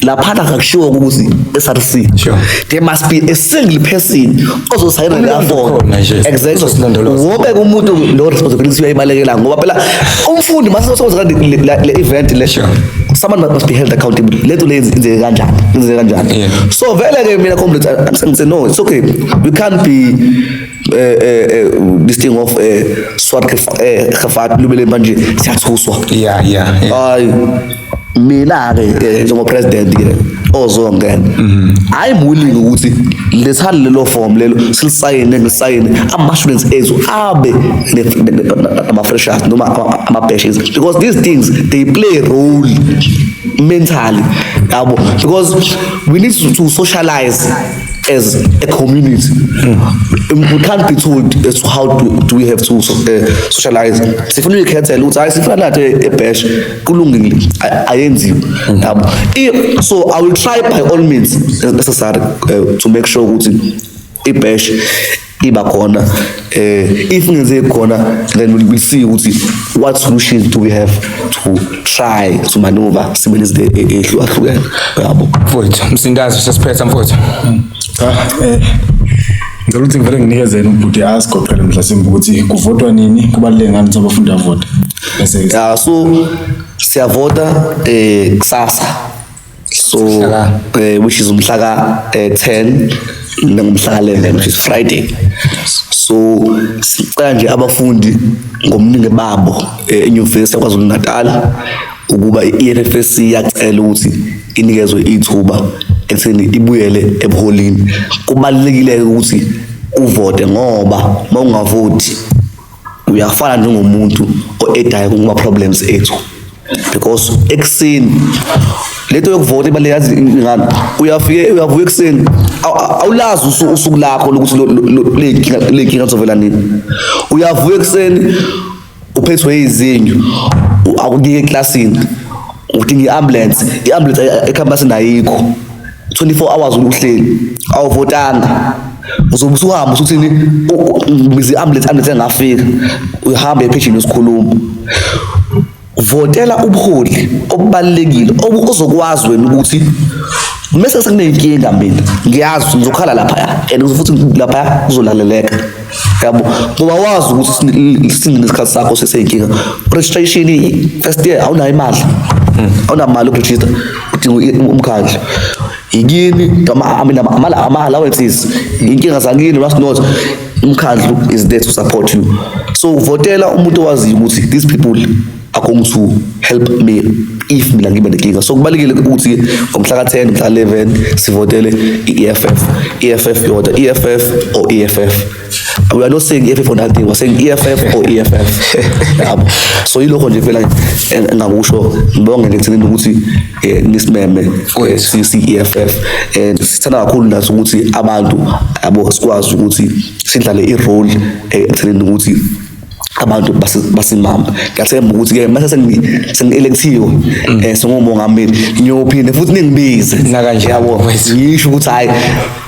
Laphana akakushiwo ukuthi SRC. There must be a single person ozosayina leya form. Khona nje. Exactly. Uzosilondoloza. Wonke umuntu lo responsibility uyayibalekela, ngoba phela umfundi mase sokuza le event le, someone must be held accountable. Lento le yenzeke kanjani? Yenzeke kanjani? So vele ke mina complete, I'm saying, say no, it's okay. We can't be this thing of swart gevaar lubele manje siyathuswa. Hayi, mina ke njengo president ke ozongena, I'm willing ukuthi lethani lelo form lelo, silisayine, ngisayine, ama students ethu abe ama freshers noma ama bashes, because these things, they play a role mentally, yabo, because we need to socialize as a community. We can't be told as to how do we have to socialize. Sifuna uyikhethela ukuthi hayi, sifuna nathi ebash, kulungile, ayenziwe, yabo. So I will try by all means necessary to make sure ukuthi ibash iba khona. If ngenzeki khona, then we'll see ukuthi what solutions do we have to try to maneuver sibe nezinto ehlukahlukene, yabo. Mfowethu Msindazi, sesiphetha, mfowethu. Cha, ngicela ukuthi ngivele nginikezele ubhuti asigoqele mhlasimbe ukuthi kuvotwa nini, kubaluleke ngani ukuthi abafundi avote. Bese Yeah, so siyavota kusasa, so which is umhla ka 10 nangomhla ka 11, which is Friday. So sicela nje abafundi ngomningi babo eNyuvesi yaKwaZulu Natal ukuba i-EFFSC iyacela ukuthi inikezwe ithuba ekutheni ibuyele ebuholini. Kubalulekile ukuthi uvote, ngoba mawungavoti Uyafana njengomuntu o-edayo kuma problems ethu, because ekuseni lento yokuvota ibaluleke, yazi ngani? Uyafike, uyavuka ekuseni, awulazi usuku lakho lokuthi ley'nkinga zizovela nini. Uyavuka ekuseni uphethwe izinyo, akuyike eklasini, udinga i-ambulance, i-ambulance ecampusini ayikho. 24 hours uhleli awuvotanga, uzobe usuhamba usuthini? Ubiza i-ambulance, ambulance engafika, uyahamba ephejini usikhuluma. Votela ubuholi obubalulekile ozokwazi wena ukuthi mese sekuneyinkinga, mina ngiyazi ukuthi ngizokhala laphaya and futhi laphaya kuzolaleleka, yabo, ngoba wazi ukuthi sinesikhathi sakho seseyinkinga. Registration, first year awunayo imali, awunamali yokurejista, udinga umkhandlu yikini, I mean, ama-allowances, inkinga zakini, what not. Umkhandlu is there to support you. So votela umuntu owaziyo ukuthi these people are going to help me if mina ngibe nenkinga. So kubalulekile ukuthi ngomhla ka-10, mhla 11, sivotele i-EFF, EFF yodwa, EFF or EFF. We are not saying EFF or nothing, we're saying EFF or EFF, yabo. So yilokho nje phela engakusho. Ngibonge nje ekuthenini ukuthi nisimeme si EFF, and sithanda kakhulu nathi ukuthi abantu, yabo, sikwazi ukuthi sidlale i-role ekuthenini ukuthi abantu basimame. Ngiyathemba ukuthi-ke mase sengi-electhiwe sengumongameli, ngiyophinde futhi ningibize. Nakanjani, yabo, mfowethu. Ngisho ukuthi hhayi,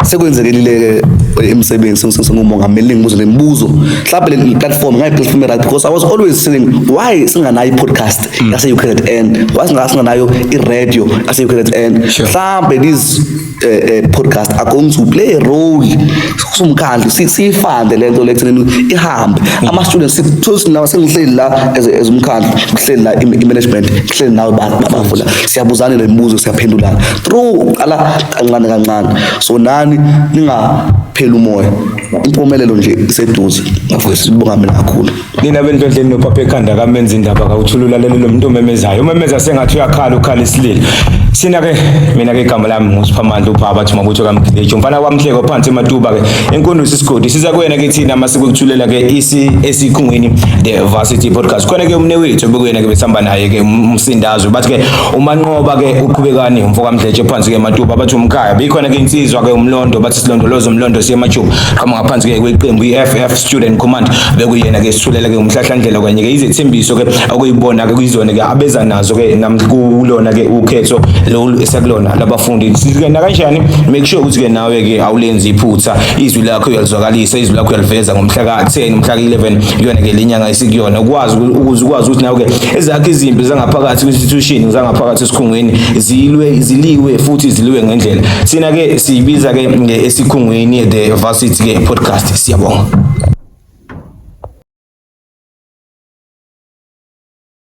sekwenzekelile-ke emsebenzi, sengumongameli, ningibuze nemibuzo. Mhlawumbe le platform ngayi-platform right, because I was always saying, why singanayo i-podcast yase-UKZN? Why singanayo i-radio yase-UKZN? Mhlawumbe these podcast are going to play a role sumkhandlu, siyifande lento le ekuthenini ihambe. Ama-students sithola nawe, sengihleli la as umkhandlu, ngihleli la i-management, ngihleli nawe bafula, siyabuzana le mibuzo, siyaphendulana through qala kancane kancane. So nani ningapheli umoya, impumelelo nje iseduze, bafowethu. Sibonga mina kakhulu. Nina bendlondleni nophapha ekhanda kamenza indaba kawuthula, ulalele lo muntu omemezayo, umemeza sengathi uyakhala, ukhala isililo. Sina-ke, mina-ke igama lami nguSiphamandla uBhaba, athi mabutho kaMkhileji, umfana kwamhleko phansi eMatuba-ke, enkundusi isigodi. Siza kuwena-ke thina masikukuthulela-ke isi esikhungweni The Varsity Podcast. Khona-ke umne wethu obekuyena-ke besihamba naye-ke, umsindazwe, bathi-ke uManqoba-ke uqhubekani, umfo kaMdletshe phansi-ke eMatuba, bathi umkhaya. Beyikhona-ke insizwa-ke uMlondo, bathi silondolozo umlondo siyemajuba, qhamuka ngaphansi-ke kweqembu i-FF Student Command. Bekuyena-ke sithulela-ke umhlahlandlela kanye-ke izethembiso-ke okuyibona-ke kuyizona-ke abeza nazo-ke kulona-ke ukhetho lolu esekulona labafundi. Ke nakanjani, make sure ukuthi-ke nawe-ke awulenzi iphutha, izwi lakho uyalizwakalisa, izwi lakho uyaliveza ngomhla ka-10, umhla ka-11 kuyona-ke le nyanga esikuyona, ukwazi ukuze ukwazi ukuthi nawe-ke ezakho izimpi zangaphakathi kwi-institution, zangaphakathi esikhungweni, zilwe, ziliwe futhi ziliwe ngendlela. Thina-ke siyibiza-ke esikhungweni The Varsity-ke Podcast. Siyabonga.